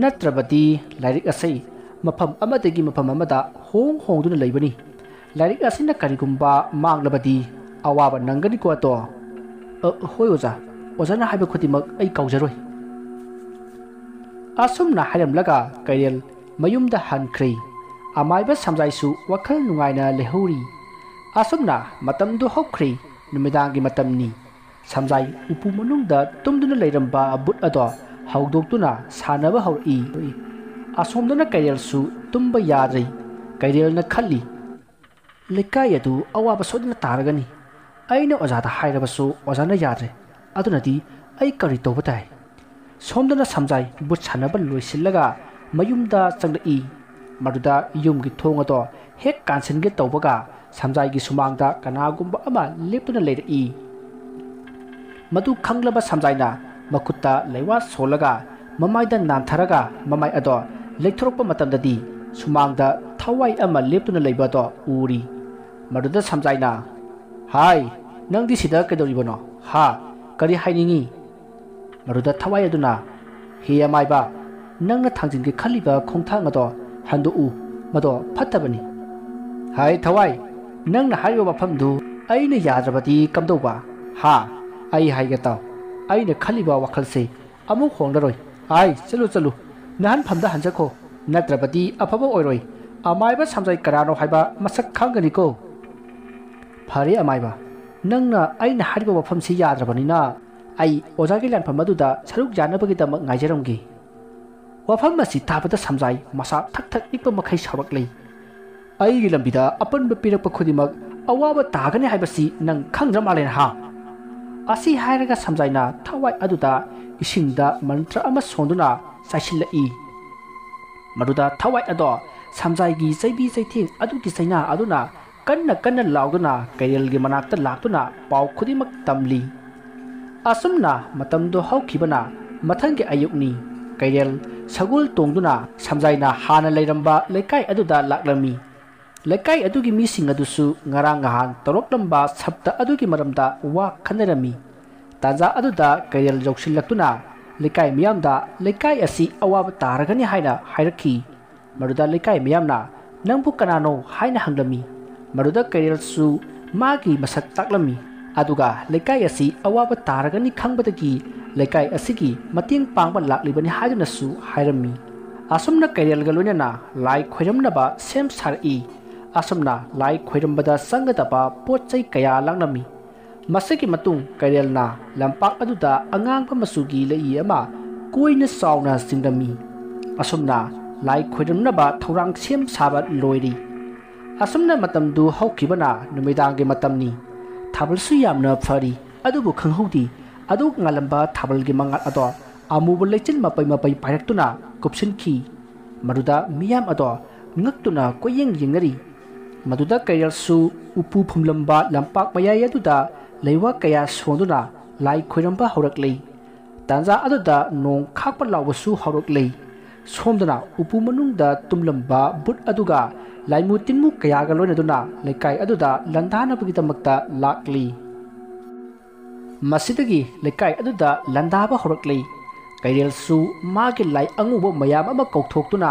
ꯅꯠꯇ꯭ꯔꯕꯗꯤ ꯂꯥꯏꯔꯤꯛ ꯑꯁꯤ ꯃꯐꯝ ꯑꯃꯗꯒꯤ ꯃꯐꯝ ꯑꯃꯗ ꯍꯣꯡ ꯍꯣꯡꯗꯨꯅ ꯂꯩꯕꯅꯤ꯫ ꯂꯥꯏꯔꯤꯛ ꯑꯁꯤꯅ ꯀꯔꯤꯒꯨꯝꯕ ꯃꯥꯡꯂꯕꯗꯤ ꯑꯋꯥꯕ ꯅꯪꯒꯅꯤꯀꯣ ꯑꯇꯣ꯫" "ꯑ, ꯍꯣꯏ ꯑꯣꯖꯥ, ꯑꯣꯖꯥꯅ ꯍꯥꯏꯕ ꯈꯨꯗꯤꯡꯃꯛ ꯑꯩ ꯀꯥꯎꯖꯔꯣꯏ꯫" ꯑꯁꯨꯝꯅ ꯍꯥꯏꯔꯝꯂꯒ ꯀꯩꯔꯦꯜ ꯃꯌꯨꯝꯗ ꯍꯟꯈ꯭ꯔꯦ꯫ ꯑꯃꯥꯏꯕ ꯁꯝꯖꯥꯏꯁꯨ ꯋꯥꯈꯜ ꯅꯨꯡꯉꯥꯏꯅ ꯂꯩꯍꯧꯔꯤ꯫ ꯑꯁꯨꯝꯅ ꯃꯇꯝꯗꯨ ꯍꯧꯈ꯭ꯔꯦ꯫ ꯅꯨꯃꯤꯗꯥꯡꯒꯤ ꯃꯇꯝꯅꯤ꯫ ꯁꯝꯖꯥꯏ ꯎꯄꯨ ꯃꯅꯨꯡꯗ ꯇꯨꯝꯗꯨꯅ ꯂꯩꯔꯝꯕ ꯕꯨꯠ ꯑꯗꯣ ꯍꯧꯗꯣꯛꯇꯨꯅ ꯁꯥꯟꯅꯕ ꯍꯧꯔꯛꯏ꯫ ꯑꯁꯣꯝꯗꯅ ꯀꯩꯔꯦꯜꯁꯨ ꯇꯨꯝꯕ ꯌꯥꯗ꯭ꯔꯦ꯫ ꯀꯩꯔꯦꯜꯅ ꯈꯜꯂꯤ, "ꯂꯩꯀꯥꯏ ꯑꯗꯨ ꯑꯋꯥꯕ ꯁꯣꯏꯗꯅ ꯇꯥꯔꯒꯅꯤ꯫ ꯑꯩꯅ ꯑꯣꯖꯥꯗ ꯍꯥꯏꯔꯕꯁꯨ ꯑꯣꯖꯥꯅ ꯌꯥꯗ꯭ꯔꯦ꯫ ꯑꯗꯨꯅꯗꯤ ꯑꯩ ꯀꯔꯤ ꯇꯧꯕ ꯇꯥꯏ?" ꯁꯣꯝꯗꯅ ꯁꯝꯖꯥꯏ ꯕꯨꯠ ꯁꯥꯟꯅꯕ ꯂꯣꯏꯁꯤꯜꯂꯒ ꯃꯌꯨꯝꯗ ꯆꯪꯂꯛꯏ꯫ ꯃꯗꯨꯗ ꯌꯨꯝꯒꯤ ꯊꯣꯡ ꯑꯗꯣ ꯍꯦꯛ ꯀꯥꯟꯁꯤꯟꯒꯦ ꯇꯧꯕꯒ ꯁꯝꯖꯥꯏꯒꯤ ꯁꯨꯃꯥꯡꯗ ꯀꯅꯥꯒꯨꯝꯕ ꯑꯃ ꯂꯦꯞꯇꯨꯅ ꯂꯩꯔꯛꯏ꯫ ꯃꯗꯨ ꯈꯪꯂꯕ ꯁꯝꯖꯥꯏꯅ ꯃꯈꯨꯠꯇ ꯂꯩꯋꯥ ꯁꯣꯜꯂꯒ ꯃꯃꯥꯏꯗ ꯅꯥꯟꯊꯔꯒ ꯃꯃꯥꯏ ꯑꯗꯣ ꯂꯩꯊꯣꯔꯛꯄ ꯃꯇꯝꯗꯗꯤ ꯁꯨꯃꯥꯡꯗ ꯊꯋꯥꯏ ꯑꯃ ꯂꯦꯞꯇꯨꯅ ꯂꯩꯕ ꯑꯗꯣ ꯎꯔꯤ꯫ ꯃꯗꯨꯗ ꯁꯝꯖꯥꯏꯅ, "ꯍꯥꯏ, ꯅꯪꯗꯤ ꯁꯤꯗ ꯀꯩꯗꯧꯔꯤꯕꯅꯣ? ꯍꯥ? ꯀꯔꯤ ꯍꯥꯏꯅꯤꯡꯉꯤ?" ꯃꯗꯨꯗ ꯊꯋꯥꯏ ꯑꯗꯨꯅ, "ꯍꯦ ꯑꯃꯥꯏꯕ, ꯅꯪꯅ ꯊꯥꯡꯖꯤꯟꯒꯦ ꯈꯜꯂꯤꯕ ꯈꯣꯡꯊꯥꯡ ꯑꯗꯣ ꯍꯟꯗꯣꯛꯎ, ꯃꯗꯣ ꯐꯠꯇꯕꯅꯤ꯫" "ꯍꯥꯏ ꯊꯋꯥꯏ, ꯅꯪꯅ ꯍꯥꯏꯔꯤꯕ ꯋꯥꯐꯝꯗꯨ ꯑꯩꯅ ꯌꯥꯗ꯭ꯔꯕꯗꯤ ꯀꯝꯗꯧꯕ? ꯍꯥ? ꯑꯩ ꯍꯥꯏꯒꯦ ꯇꯥꯎ, ꯑꯩꯅ ꯈꯜꯂꯤꯕ ꯋꯥꯈꯜꯁꯦ ꯑꯃꯨꯛ ꯍꯣꯡꯂꯔꯣꯏ꯫ ꯍꯥꯏ, ꯆꯠꯂꯨ, ꯆꯠꯂꯨ, ꯅꯍꯥꯟꯐꯝꯗ ꯍꯟꯖꯈꯣ, ꯅꯠꯇ꯭ꯔꯕꯗꯤ ꯑꯐꯕ ꯑꯣꯏꯔꯣꯏ꯫ ꯑꯃꯥꯏꯕ ꯁꯝꯖꯥꯏ ꯀꯅꯥꯅꯣ ꯍꯥꯏꯕ ꯃꯁꯛ ꯈꯪꯒꯅꯤꯀꯣ꯫" "ꯐꯔꯦ ꯑꯃꯥꯏꯕ, ꯅꯪꯅ ꯑꯩꯅ ꯍꯥꯏꯔꯤꯕ ꯋꯥꯐꯝꯁꯤ ꯌꯥꯗ꯭ꯔꯕꯅꯤꯅ ꯑꯩ ꯑꯣꯖꯥꯒꯤ ꯂꯥꯟꯐꯝ ꯑꯗꯨꯗ ꯁꯔꯨꯛ ꯌꯥꯅꯕꯒꯤꯗꯃꯛ ꯉꯥꯏꯖꯔꯝꯒꯦ꯫" ꯋꯥꯐꯝ ꯑꯁꯤ ꯇꯥꯕꯗ ꯁꯝꯖꯥꯏ ꯃꯁꯥ ꯊꯛ ꯊꯛ ꯅꯤꯛꯄ ꯃꯈꯩ ꯁꯥꯎꯔꯛꯂꯤ꯫ "ꯑꯩꯒꯤ ꯂꯝꯕꯤꯗ ꯑꯄꯟꯕ ꯄꯤꯔꯛꯄ ꯈꯨꯗꯤꯡꯃꯛ ꯑꯋꯥꯕ ꯇꯥꯒꯅꯤ ꯍꯥꯏꯕꯁꯤ ꯅꯪ ꯈꯪꯗ꯭ꯔ ꯃꯥꯜꯂꯦ ꯅꯍꯥ?" ꯑꯁꯤ ꯍꯥꯏꯔꯒ ꯁꯝꯖꯥꯏꯅ ꯊꯋꯥꯏ ꯑꯗꯨꯗ ꯏꯁꯤꯡꯗ ꯃꯟꯇ꯭ꯔ ꯑꯃ ꯁꯣꯟꯗꯨꯅ ꯆꯥꯏꯁꯤꯜꯂꯛꯏ꯫ ꯃꯗꯨꯗ ꯊꯋꯥꯏ ꯑꯗꯣ ꯁꯝꯖꯥꯏꯒꯤ ꯆꯩꯕꯤ ꯆꯩꯊꯦꯡ ꯑꯗꯨꯒꯤ ꯆꯩꯅꯥ ꯑꯗꯨꯅ ꯀꯟꯅ ꯀꯟꯅ ꯂꯥꯎꯗꯨꯅ ꯀꯩꯔꯦꯜꯒꯤ ꯃꯅꯥꯛꯇ ꯂꯥꯛꯇꯨꯅ ꯄꯥꯎ ꯈꯨꯗꯤꯡꯃꯛ ꯇꯝꯂꯤ꯫ ꯑꯁꯨꯝꯅ ꯃꯇꯝꯗꯨ ꯍꯧꯈꯤꯕꯅ ꯃꯊꯪꯒꯤ ꯑꯌꯨꯛꯅꯤ꯫ ꯀꯩꯔꯦꯜ ꯁꯒꯣꯜ ꯇꯣꯡꯗꯨꯅ ꯁꯝꯖꯥꯏꯅ ꯍꯥꯟꯅ ꯂꯩꯔꯝꯕ ꯂꯩꯀꯥꯏ ꯑꯗꯨꯗ ꯂꯥꯛꯂꯝꯃꯤ꯫ ꯂꯩꯀꯥꯏ ꯑꯗꯨꯒꯤ ꯃꯤꯁꯤꯡ ꯑꯗꯨꯁꯨ ꯉꯔꯥꯡ ꯅꯍꯥꯟ ꯇꯧꯔꯛꯂꯝꯕ ꯁꯞꯇ ꯑꯗꯨꯒꯤ ꯃꯔꯝꯗ ꯋꯥ ꯈꯟꯅꯔꯝꯃꯤ꯫ ꯇꯥꯟꯖꯥ ꯑꯗꯨꯗ ꯀꯩꯔꯦꯜ ꯌꯧꯁꯤꯜꯂꯛꯇꯨꯅ ꯂꯩꯀꯥꯏ ꯃꯤꯌꯥꯝꯗ ꯂꯩꯀꯥꯏ ꯑꯁꯤ ꯑꯋꯥꯕ ꯇꯥꯔꯒꯅꯤ ꯍꯥꯏꯅ ꯍꯥꯏꯔꯛꯈꯤ꯫ ꯃꯗꯨꯗ ꯂꯩꯀꯥꯏ ꯃꯤꯌꯥꯝꯅ, "ꯅꯪꯕꯨ ꯀꯅꯥꯅꯣ?" ꯍꯥꯏꯅ ꯍꯪꯂꯝꯃꯤ꯫ ꯃꯗꯨꯗ ꯀꯩꯔꯦꯜꯁꯨ ꯃꯥꯒꯤ ꯃꯁꯛ ꯇꯥꯛꯂꯝꯃꯤ꯫ ꯑꯗꯨꯒ ꯂꯩꯀꯥꯏ ꯑꯁꯤ ꯑꯋꯥꯕ ꯇꯥꯔꯒꯅꯤ ꯈꯪꯕꯗꯒꯤ ꯂꯩꯀꯥꯏ ꯑꯁꯤꯒꯤ ꯃꯇꯦꯡ ꯄꯥꯡꯕ ꯂꯥꯛꯂꯤꯕꯅꯤ ꯍꯥꯏꯗꯨꯅꯁꯨ ꯍꯥꯏꯔꯝꯃꯤ꯫ ꯑꯁꯨꯝꯅ ꯀꯩꯔꯦꯜꯒ ꯂꯣꯏꯅꯅ ꯂꯥꯏ ꯈꯣꯏꯔꯝꯅꯕ ꯁꯦꯝ ꯁꯥꯔꯛꯏ꯫ ꯑꯁꯨꯝꯅ ꯂꯥꯏ ꯈꯣꯏꯔꯝꯕꯗ ꯆꯪꯒꯗꯕ ꯄꯣꯠ ꯆꯩ ꯀꯌꯥ ꯂꯥꯡꯂꯝꯃꯤ꯫ ꯃꯁꯤꯒꯤ ꯃꯇꯨꯡ ꯀꯩꯔꯦꯜꯅ ꯂꯝꯄꯥꯛ ꯑꯗꯨꯗ ꯑꯉꯥꯡꯕ ꯃꯆꯨꯒꯤ ꯂꯩꯏ ꯑꯃ ꯀꯣꯏꯅ ꯆꯥꯎꯅ ꯆꯤꯡꯂꯝꯃꯤ꯫ ꯑꯁꯨꯝꯅ ꯂꯥꯏ ꯈꯣꯏꯔꯝꯅꯕ ꯊꯧꯔꯥꯡ ꯁꯦꯝ ꯁꯥꯕ ꯂꯣꯏꯔꯤ꯫ ꯑꯁꯨꯝꯅ ꯃꯇꯝꯗꯨ ꯍꯧꯈꯤꯕꯅ ꯅꯨꯃꯤꯗꯥꯡꯒꯤ ꯃꯇꯝꯅꯤ꯫ ꯊꯥꯕꯜꯁꯨ ꯌꯥꯝꯅ ꯐꯔꯤ, ꯑꯗꯨꯕꯨ ꯈꯪꯍꯧꯗꯦ꯫ ꯑꯗꯨ ꯉꯥꯜꯂꯝꯕ ꯊꯥꯕꯜꯒꯤ ꯃꯉꯥꯜ ꯑꯗꯣ ꯑꯃꯨꯕ ꯂꯩꯆꯤꯜ ꯃꯄꯩ ꯃꯄꯩ ꯄꯥꯏꯔꯛꯇꯨꯅ ꯀꯨꯞꯁꯤꯟꯈꯤ꯫ ꯃꯗꯨꯗ ꯃꯤꯌꯥꯝ ꯑꯗꯣ ꯉꯛꯇꯨꯅ ꯀꯣꯏꯌꯦꯡ ꯌꯦꯡꯅꯔꯤ꯫ ꯃꯗꯨꯗ ꯀꯩꯔꯦꯜꯁꯨ ꯎꯄꯨ ꯐꯨꯝꯂꯝꯕ ꯂꯝꯄꯥꯛ ꯃꯌꯥꯏ ꯑꯗꯨꯗ ꯂꯩꯋꯥ ꯀꯌꯥ ꯁꯣꯟꯗꯨꯅ ꯂꯥꯏ ꯈꯣꯏꯔꯝꯕ ꯍꯧꯔꯛꯂꯤ꯫ ꯇꯥꯟꯖꯥ ꯑꯗꯨꯗ ꯅꯣꯡ ꯈꯥꯛꯄ ꯂꯥꯎꯕꯁꯨ ꯍꯧꯔꯛꯂꯤ꯫ ꯁꯣꯝꯗꯅ ꯎꯄꯨ ꯃꯅꯨꯡꯗ ꯇꯨꯝꯂꯝꯕ ꯕꯨꯠ ꯑꯗꯨꯒ ꯂꯥꯏꯃꯨ ꯇꯤꯟꯃꯨ ꯀꯌꯥꯒ ꯂꯣꯏꯅꯗꯨꯅ ꯂꯩꯀꯥꯏ ꯑꯗꯨꯗ ꯂꯥꯟꯗꯥꯅꯕꯒꯤꯗꯃꯛꯇ ꯂꯥꯛꯂꯤ꯫ ꯃꯁꯤꯗꯒꯤ ꯂꯩꯀꯥꯏ ꯑꯗꯨꯗ ꯂꯥꯟꯗꯥꯕ ꯍꯧꯔꯛꯂꯤ꯫ ꯀꯩꯔꯦꯜꯁꯨ ꯃꯥꯒꯤ ꯂꯥꯏ ꯑꯉꯧꯕ ꯃꯌꯥꯝ ꯑꯃ ꯀꯧꯊꯣꯛꯇꯨꯅ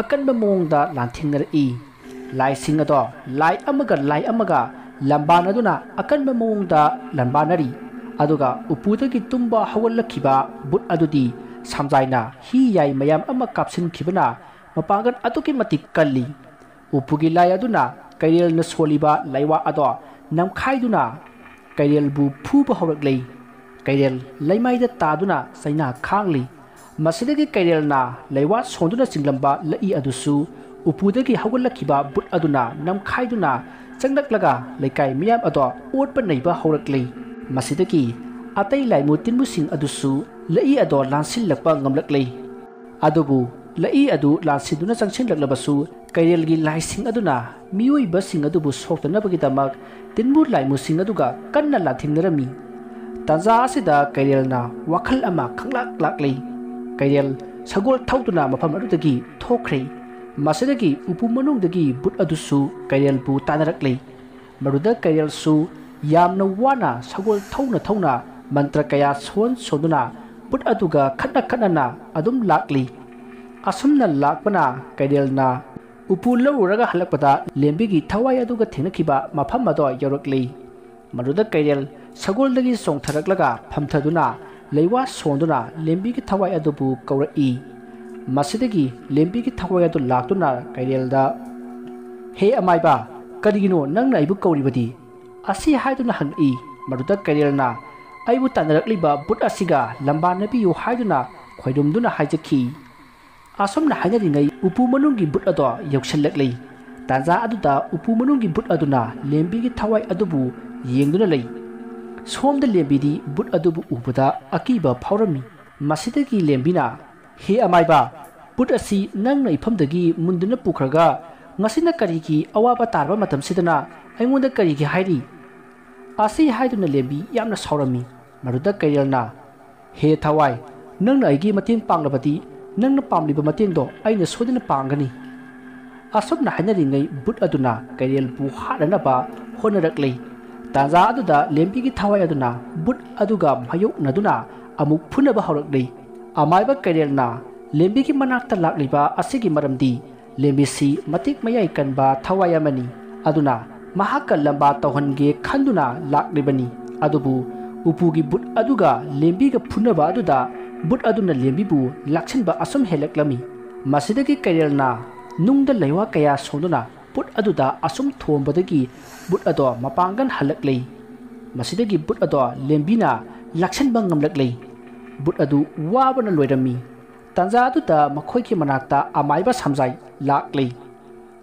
ꯑꯀꯟꯕ ꯃꯑꯣꯡꯗ ꯂꯥꯟꯊꯦꯡꯅꯔꯛꯏ꯫ ꯂꯥꯏꯁꯤꯡ ꯑꯗꯣ ꯂꯥꯏ ꯑꯃꯒ ꯂꯥꯏ ꯑꯃꯒ ꯂꯝꯕꯥꯅꯗꯨꯅ ꯑꯀꯟꯕ ꯃꯑꯣꯡꯗ ꯂꯝꯕꯥꯅꯔꯤ꯫ ꯑꯗꯨꯒ ꯎꯄꯨꯗꯒꯤ ꯇꯨꯝꯕ ꯍꯧꯒꯠꯂꯛꯈꯤꯕ ꯕꯨꯠ ꯑꯗꯨꯗꯤ ꯁꯝꯖꯥꯏꯅ ꯍꯤ ꯌꯥꯏ ꯃꯌꯥꯝ ꯑꯃ ꯀꯥꯞꯁꯤꯟꯈꯤꯕꯅ ꯃꯄꯥꯡꯒꯜ ꯑꯗꯨꯛꯀꯤ ꯃꯇꯤꯛ ꯀꯜꯂꯤ꯫ ꯎꯄꯨꯒꯤ ꯂꯥꯏ ꯑꯗꯨꯅ ꯀꯩꯔꯦꯜꯅ ꯁꯣꯜꯂꯤꯕ ꯂꯩꯋꯥ ꯑꯗꯣ ꯅꯝꯈꯥꯏꯗꯨꯅ ꯀꯩꯔꯦꯜꯕꯨ ꯐꯨꯕ ꯍꯧꯔꯛꯂꯤ꯫ ꯀꯩꯔꯦꯜ ꯂꯩꯃꯥꯏꯗ ꯇꯥꯗꯨꯅ ꯆꯩꯅꯥ ꯈꯥꯡꯂꯤ꯫ ꯃꯁꯤꯗꯒꯤ ꯀꯩꯔꯦꯜꯅ ꯂꯩꯋꯥ ꯁꯣꯟꯗꯨꯅ ꯆꯤꯡꯂꯝꯕ ꯂꯛꯏ ꯑꯗꯨꯁꯨ ꯎꯄꯨꯗꯒꯤ ꯍꯧꯒꯠꯂꯛꯈꯤꯕ ꯕꯨꯠ ꯑꯗꯨꯅ ꯅꯝꯈꯥꯏꯗꯨꯅ ꯆꯪꯂꯛꯂꯒ ꯂꯩꯀꯥꯏ ꯃꯤꯌꯥꯝ ꯑꯗꯣ ꯑꯣꯠꯄ ꯅꯩꯕ ꯍꯧꯔꯛꯂꯤ꯫ ꯃꯁꯤꯗꯒꯤ ꯑꯇꯩ ꯂꯥꯏꯃꯨ ꯇꯤꯟꯃꯨꯁꯤꯡ ꯑꯗꯨꯁꯨ ꯂꯛꯏ ꯑꯗꯣ ꯂꯥꯟꯁꯤꯜꯂꯛꯄ ꯉꯝꯂꯛꯂꯤ꯫ ꯑꯗꯨꯕꯨ ꯂꯛꯏ ꯑꯗꯨ ꯂꯥꯟꯁꯤꯟꯗꯨꯅ ꯆꯪꯁꯤꯜꯂꯛꯂꯕꯁꯨ ꯀꯩꯔꯦꯜꯒꯤ ꯂꯥꯏꯁꯤꯡ ꯑꯗꯨꯅ ꯃꯤꯑꯣꯏꯕꯁꯤꯡ ꯑꯗꯨꯕꯨ ꯁꯣꯛꯇꯅꯕꯒꯤꯗꯃꯛ ꯇꯤꯟꯕꯨ ꯂꯥꯏꯃꯨꯁꯤꯡ ꯑꯗꯨꯒ ꯀꯟꯅ ꯂꯥꯟꯊꯦꯡꯅꯔꯝꯃꯤ꯫ ꯇꯥꯟꯖꯥ ꯑꯁꯤꯗ ꯀꯩꯔꯦꯜꯅ ꯋꯥꯈꯜ ꯑꯃ ꯈꯪꯂꯥꯛ ꯂꯥꯛꯂꯤ꯫ ꯀꯩꯔꯦꯜ ꯁꯒꯣꯜ ꯊꯧꯗꯨꯅ ꯃꯐꯝ ꯑꯗꯨꯗꯒꯤ ꯊꯣꯛꯈ꯭ꯔꯦ꯫ ꯃꯁꯤꯗꯒꯤ ꯎꯄꯨ ꯃꯅꯨꯡꯗꯒꯤ ꯕꯨꯠ ꯑꯗꯨꯁꯨ ꯀꯩꯔꯦꯜꯕꯨ ꯇꯥꯟꯅꯔꯛꯂꯤ꯫ ꯃꯗꯨꯗ ꯀꯩꯔꯦꯜꯁꯨ ꯌꯥꯝꯅ ꯋꯥꯅ ꯁꯒꯣꯜ ꯊꯧꯅ ꯊꯧꯅ ꯃꯟꯇ꯭ꯔ ꯀꯌꯥ ꯁꯣꯟ ꯁꯣꯟꯗꯨꯅ ꯕꯨꯠ ꯑꯗꯨꯒ ꯈꯠꯅ ꯈꯠꯅꯅ ꯑꯗꯨꯝ ꯂꯥꯛꯂꯤ꯫ ꯑꯁꯨꯝꯅ ꯂꯥꯛꯄꯅ ꯀꯩꯔꯦꯜꯅ ꯎꯄꯨ ꯂꯧꯔꯨꯔꯒ ꯍꯜꯂꯛꯄꯗ ꯂꯦꯝꯕꯤꯒꯤ ꯊꯋꯥꯏ ꯑꯗꯨꯒ ꯊꯦꯡꯅꯈꯤꯕ ꯃꯐꯝ ꯑꯗꯣ ꯌꯧꯔꯛꯂꯤ꯫ ꯃꯗꯨꯗ ꯀꯩꯔꯦꯜ ꯁꯒꯣꯜꯗꯒꯤ ꯆꯣꯡꯊꯔꯛꯂꯒ ꯐꯝꯊꯗꯨꯅ ꯂꯩꯋꯥ ꯁꯣꯟꯗꯨꯅ ꯂꯦꯝꯕꯤꯒꯤ ꯊꯋꯥꯏ ꯑꯗꯨꯕꯨ ꯀꯧꯔꯛꯏ꯫ ꯃꯁꯤꯗꯒꯤ ꯂꯦꯝꯕꯤꯒꯤ ꯊꯋꯥꯏ ꯑꯗꯨ ꯂꯥꯛꯇꯨꯅ ꯀꯩꯔꯦꯜꯗ, "ꯍꯦ ꯑꯃꯥꯏꯕ, ꯀꯔꯤꯒꯤꯅꯣ ꯅꯪꯅ ꯑꯩꯕꯨ ꯀꯧꯔꯤꯕꯗꯤ?" ꯑꯁꯤ ꯍꯥꯏꯗꯨꯅ ꯍꯪꯂꯛꯏ꯫ ꯃꯗꯨꯗ ꯀꯩꯔꯦꯜꯅ, "ꯑꯩꯕꯨ ꯇꯥꯟꯅꯔꯛꯂꯤꯕ ꯕꯨꯠ ꯑꯁꯤꯒ ꯂꯝꯕꯥꯅꯕꯤꯌꯨ" ꯍꯥꯏꯗꯨꯅ ꯈꯣꯏꯔꯨꯝꯗꯨꯅ ꯍꯥꯏꯖꯈꯤ꯫ ꯑꯁꯨꯝꯅ ꯍꯥꯏꯅꯔꯤꯉꯩ ꯎꯄꯨ ꯃꯅꯨꯡꯒꯤ ꯕꯨꯠ ꯑꯗꯣ ꯌꯧꯁꯤꯜꯂꯛꯂꯤ꯫ ꯇꯥꯟꯖꯥ ꯑꯗꯨꯗ ꯎꯄꯨ ꯃꯅꯨꯡꯒꯤ ꯕꯨꯠ ꯑꯗꯨꯅ ꯂꯦꯝꯕꯤꯒꯤ ꯊꯋꯥꯏ ꯑꯗꯨꯕꯨ ꯌꯦꯡꯗꯨꯅ ꯂꯩ꯫ ꯁꯣꯝꯗ ꯂꯦꯝꯕꯤꯗꯤ ꯕꯨꯠ ꯑꯗꯨꯕꯨ ꯎꯕꯗ ꯑꯀꯤꯕ ꯐꯥꯎꯔꯝꯃꯤ꯫ ꯃꯁꯤꯗꯒꯤ ꯂꯦꯝꯕꯤꯅ, "ꯍꯦ ꯑꯃꯥꯏꯕ, ꯕꯨꯠ ꯑꯁꯤ ꯅꯪꯅ ꯏꯐꯝꯗꯒꯤ ꯃꯨꯟꯗꯨꯅ ꯄꯨꯈ꯭ꯔꯒ "ꯉꯁꯤꯅ ꯀꯔꯤꯒꯤ ꯑꯋꯥꯕ ꯇꯥꯔꯕ ꯃꯇꯝꯁꯤꯗꯅ ꯑꯩꯉꯣꯟꯗ ꯀꯔꯤꯒꯤ ꯍꯥꯏꯔꯤ?" ꯑꯁꯤ ꯍꯥꯏꯗꯨꯅ ꯂꯦꯝꯕꯤ ꯌꯥꯝꯅ ꯁꯥꯎꯔꯝꯃꯤ꯫ ꯃꯗꯨꯗ ꯀꯩꯔꯦꯜꯅ, "ꯍꯦ ꯊꯋꯥꯏ, ꯅꯪꯅ ꯑꯩꯒꯤ ꯃꯇꯦꯡ ꯄꯥꯡꯂꯕꯗꯤ ꯅꯪꯅ ꯄꯥꯝꯂꯤꯕ ꯃꯇꯦꯡꯗꯣ ꯑꯩꯅ ꯁꯣꯏꯗꯅ ꯄꯥꯡꯒꯅꯤ"꯫ ꯑꯁꯨꯝꯅ ꯍꯥꯏꯅꯔꯤꯉꯩ ꯕꯨꯠ ꯑꯗꯨꯅ ꯀꯩꯔꯦꯜꯕꯨ ꯍꯥꯠꯅꯅꯕ ꯍꯣꯠꯅꯔꯛꯂꯤ꯫ ꯇꯥꯟꯖꯥ ꯑꯗꯨꯗ ꯂꯦꯝꯕꯤꯒꯤ ꯊꯋꯥꯏ ꯑꯗꯨꯅ ꯕꯨꯠ ꯑꯗꯨꯒ ꯃꯥꯌꯣꯛꯅꯗꯨꯅ ꯑꯃꯨꯛ ꯐꯨꯅꯕ ꯍꯧꯔꯛꯂꯤ꯫ ꯑꯃꯥꯏꯕ ꯀꯩꯔꯦꯜꯅ ꯂꯦꯝꯕꯤꯒꯤ ꯃꯅꯥꯛꯇ ꯂꯥꯛꯂꯤꯕ ꯑꯁꯤꯒꯤ ꯃꯔꯝꯗꯤ ꯂꯦꯝꯕꯤꯁꯤ ꯃꯇꯤꯛ ꯃꯌꯥꯏ ꯀꯟꯕ ꯊꯋꯥꯏ ꯑꯃꯅꯤ꯫ ꯑꯗꯨꯅ ꯃꯍꯥꯛꯀ ꯂꯝꯕꯥ ꯇꯧꯍꯟꯒꯦ ꯈꯟꯗꯨꯅ ꯂꯥꯛꯂꯤꯕꯅꯤ꯫ ꯑꯗꯨꯕꯨ ꯎꯄꯨꯒꯤ ꯕꯨꯠ ꯑꯗꯨꯒ ꯂꯦꯝꯕꯤꯒ ꯐꯨꯅꯕ ꯑꯗꯨꯗ ꯕꯨꯠ ꯑꯗꯨꯅ ꯂꯦꯝꯕꯤꯕꯨ ꯂꯥꯛꯁꯤꯟꯕ ꯑꯁꯨꯝ ꯍꯦꯜꯂꯛꯂꯝꯃꯤ꯫ ꯃꯁꯤꯗꯒꯤ ꯀꯩꯔꯦꯜꯅ ꯅꯨꯡꯗ ꯂꯩꯋꯥ ꯀꯌꯥ ꯁꯣꯡꯗꯨꯅ ꯕꯨꯠ ꯑꯗꯨꯗ ꯑꯁꯨꯝ ꯊꯣꯝꯕꯗꯒꯤ ꯕꯨꯠ ꯑꯗꯣ ꯃꯄꯥꯡꯒꯜ ꯍꯜꯂꯛꯂꯦ꯫ ꯃꯁꯤꯗꯒꯤ ꯕꯨꯠ ꯑꯗꯣ ꯂꯦꯝꯕꯤꯅ ꯂꯥꯛꯁꯤꯟꯕ ꯉꯝꯂꯛꯂꯦ꯫ ꯕꯨꯠ ꯑꯗꯨ ꯋꯥꯕꯅ ꯂꯣꯏꯔꯝꯃꯤ꯫ ꯇꯥꯟꯖꯥ ꯑꯗꯨꯗ ꯃꯈꯣꯏꯒꯤ ꯃꯅꯥꯛꯇ ꯑꯃꯥꯏꯕ ꯁꯝꯖꯥꯏ ꯂꯥꯛꯂꯦ꯫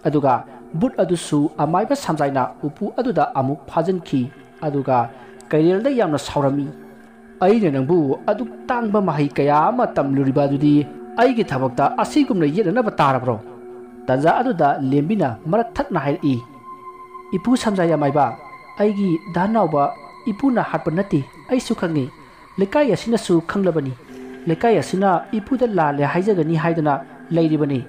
ꯑꯗꯨꯒ ꯕꯨꯠ ꯑꯗꯨꯁꯨ ꯑꯃꯥꯏꯕ ꯁꯝꯖꯥꯏꯅ ꯎꯄꯨ ꯑꯗꯨꯗ ꯑꯃꯨꯛ ꯐꯥꯖꯤꯟꯈꯤ꯫ ꯑꯗꯨꯒ ꯀꯩꯔꯦꯜꯗ ꯌꯥꯝꯅ ꯁꯥꯎꯔꯝꯃꯤ꯫ "ꯑꯩꯅ ꯅꯪꯕꯨ ꯑꯗꯨꯛ ꯇꯥꯡꯕ ꯃꯍꯩ ꯀꯌꯥ ꯑꯃ ꯇꯝꯂꯨꯔꯤꯕ ꯑꯗꯨꯗꯤ ꯑꯩꯒꯤ ꯊꯕꯛꯇ ꯑꯁꯤꯒꯨꯝꯅ ꯌꯦꯠꯅꯅꯕ ꯇꯥꯔꯕ꯭ꯔꯣ?" ꯇꯥꯟꯖꯥ ꯑꯗꯨꯗ ꯂꯦꯝꯕꯤꯅ ꯃꯔꯛ ꯊꯠꯅ ꯍꯥꯏꯔꯛꯏ, "ꯏꯄꯨ ꯁꯝꯖꯥꯏ ꯑꯃꯥꯏꯕ, ꯑꯩꯒꯤ ꯗꯥꯅꯥꯎꯕ ꯏꯄꯨꯅ ꯍꯥꯠꯄ ꯅꯠꯇꯦ, ꯑꯩꯁꯨ ꯈꯪꯉꯤ꯫ ꯂꯩꯀꯥꯏ ꯑꯁꯤꯅꯁꯨ ꯈꯪꯂꯕꯅꯤ꯫ ꯂꯩꯀꯥꯏ ꯑꯁꯤꯅ ꯏꯄꯨꯗ ꯂꯥꯜꯂꯦ ꯍꯥꯏꯖꯒꯅꯤ ꯍꯥꯏꯗꯅ ꯂꯩꯔꯤꯕꯅꯤ꯫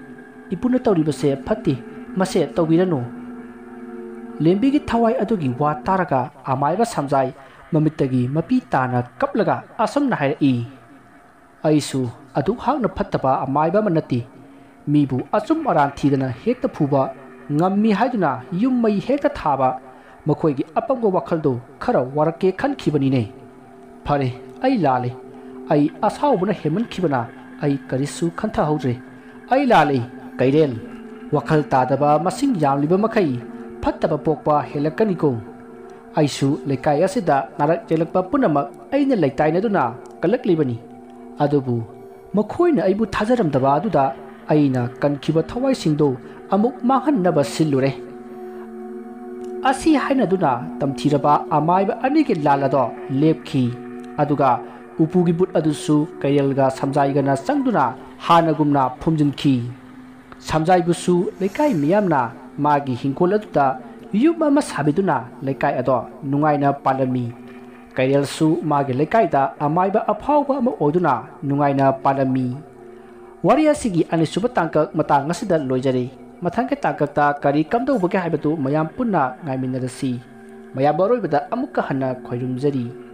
ꯏꯄꯨꯅ ꯇꯧꯔꯤꯕꯁꯦ ꯐꯠꯇꯦ, ꯃꯁꯦ ꯇꯧꯕꯤꯔꯅꯨ"꯫ ꯂꯦꯝꯕꯤꯒꯤ ꯊꯋꯥꯏ ꯑꯗꯨꯒꯤ ꯋꯥ ꯇꯥꯔꯒ ꯑꯃꯥꯏꯕ ꯁꯝꯖꯥꯏ ꯃꯃꯤꯠꯇꯒꯤ ꯃꯄꯤ ꯇꯥꯅ ꯀꯞꯂꯒ ꯑꯁꯨꯝꯅ ꯍꯥꯏꯔꯛꯏ, "ꯑꯩꯁꯨ ꯑꯗꯨꯛ ꯍꯥꯛꯅ ꯐꯠꯇꯕ ꯑꯃꯥꯏꯕ ꯑꯃ ꯅꯠꯇꯦ꯫ ꯃꯤꯕꯨ ꯑꯆꯨꯝ ꯑꯔꯥꯟ ꯊꯤꯗꯅ ꯍꯦꯛꯇ ꯐꯨꯕ, ꯉꯝꯃꯤ ꯍꯥꯏꯗꯨꯅ ꯌꯨꯝ ꯃꯩ ꯍꯦꯛꯇ ꯊꯥꯕ, ꯃꯈꯣꯏꯒꯤ ꯑꯄꯪꯕ ꯋꯥꯈꯜꯗꯨ ꯈꯔ ꯋꯥꯔꯛꯀꯦ ꯈꯟꯈꯤꯕꯅꯤꯅꯦ꯫ ꯐꯔꯦ, ꯑꯩ ꯂꯥꯜꯂꯦ꯫ ꯑꯩ ꯑꯁꯥꯎꯕꯅ ꯍꯦꯟꯃꯟꯈꯤꯕꯅ ꯑꯩ ꯀꯔꯤꯁꯨ ꯈꯟꯊꯍꯧꯗ꯭ꯔꯦ꯫ ꯑꯩ ꯂꯥꯜꯂꯦ, ꯀꯩꯔꯦꯜ꯫ ꯋꯥꯈꯜ ꯇꯥꯗꯕ ꯃꯁꯤꯡ ꯌꯥꯝꯂꯤꯕ ꯃꯈꯩ ꯐꯠꯇꯕ ꯄꯣꯛꯄ ꯍꯦꯜꯂꯛꯀꯅꯤꯀꯣ꯫ ꯑꯩꯁꯨ ꯂꯩꯀꯥꯏ ꯑꯁꯤꯗ ꯅꯥꯔꯛ ꯌꯦꯛꯂꯛꯄ ꯄꯨꯝꯅꯃꯛ ꯑꯩꯅ ꯂꯩꯇꯥꯏꯅꯗꯨꯅ ꯀꯜꯂꯛꯂꯤꯕꯅꯤ꯫ ꯑꯗꯨꯕꯨ ꯃꯈꯣꯏꯅ ꯑꯩꯕꯨ ꯊꯥꯖꯔꯝꯗꯕ ꯑꯗꯨꯗ ꯑꯩꯅ ꯀꯟꯈꯤꯕ ꯊꯋꯥꯏꯁꯤꯡꯗꯨ ꯑꯃꯨꯛ ꯃꯥꯡꯍꯟꯅꯕ ꯁꯤꯜꯂꯨꯔꯦ"꯫ ꯑꯁꯤ ꯍꯥꯏꯅꯗꯨꯅ ꯇꯝꯊꯤꯔꯕ ꯑꯃꯥꯏꯕ ꯑꯅꯤꯒꯤ ꯂꯥꯜ ꯑꯗꯣ ꯂꯦꯞꯈꯤ꯫ ꯑꯗꯨꯒ ꯎꯄꯨꯒꯤ ꯕꯨꯠ ꯑꯗꯨꯁꯨ ꯀꯩꯔꯦꯜꯒ ꯁꯝꯖꯥꯏꯒꯅ ꯆꯪꯗꯨꯅ ꯍꯥꯟꯅꯒꯨꯝꯅ ꯐꯨꯝꯖꯤꯟꯈꯤ꯫ ꯁꯝꯖꯥꯏꯕꯨꯁꯨ ꯂꯩꯀꯥꯏ ꯃꯤꯌꯥꯝꯅ ꯃꯥꯒꯤ ꯍꯤꯡꯈꯣꯜ ꯑꯗꯨꯗ ꯌꯨꯝ ꯑꯃ ꯁꯥꯕꯤꯗꯨꯅ ꯂꯩꯀꯥꯏ ꯑꯗꯣ ꯅꯨꯡꯉꯥꯏꯅ ꯄꯥꯜꯂꯝꯃꯤ꯫ ꯀꯩꯔꯦꯜꯁꯨ ꯃꯥꯒꯤ ꯂꯩꯀꯥꯏꯗ ꯑꯃꯥꯏꯕ ꯑꯐꯥꯎꯕ ꯑꯃ ꯑꯣꯏꯗꯨꯅ ꯅꯨꯡꯉꯥꯏꯅ ꯄꯥꯜꯂꯝꯃꯤ꯫ ꯋꯥꯔꯤ ꯑꯁꯤꯒꯤ ꯑꯅꯤꯁꯨꯕ ꯇꯥꯡꯀꯛ ꯃꯇꯥꯡ ꯑꯁꯤꯗ ꯂꯣꯏꯖꯔꯦ꯫ ꯃꯊꯪꯒꯤ ꯇꯥꯡꯀꯛꯇ ꯀꯔꯤ ꯀꯝꯗꯧꯕꯒꯦ ꯍꯥꯏꯕꯗꯨ ꯃꯌꯥꯝ ꯄꯨꯟꯅ ꯉꯥꯏꯃꯤꯟꯅꯔꯁꯤ꯫ ꯃꯌꯥꯝꯕ ꯑꯔꯣꯏꯕꯗ ꯑꯃꯨꯛꯀ ꯍꯟꯅ ꯈꯣꯏꯔꯨꯝꯖꯔꯤ꯫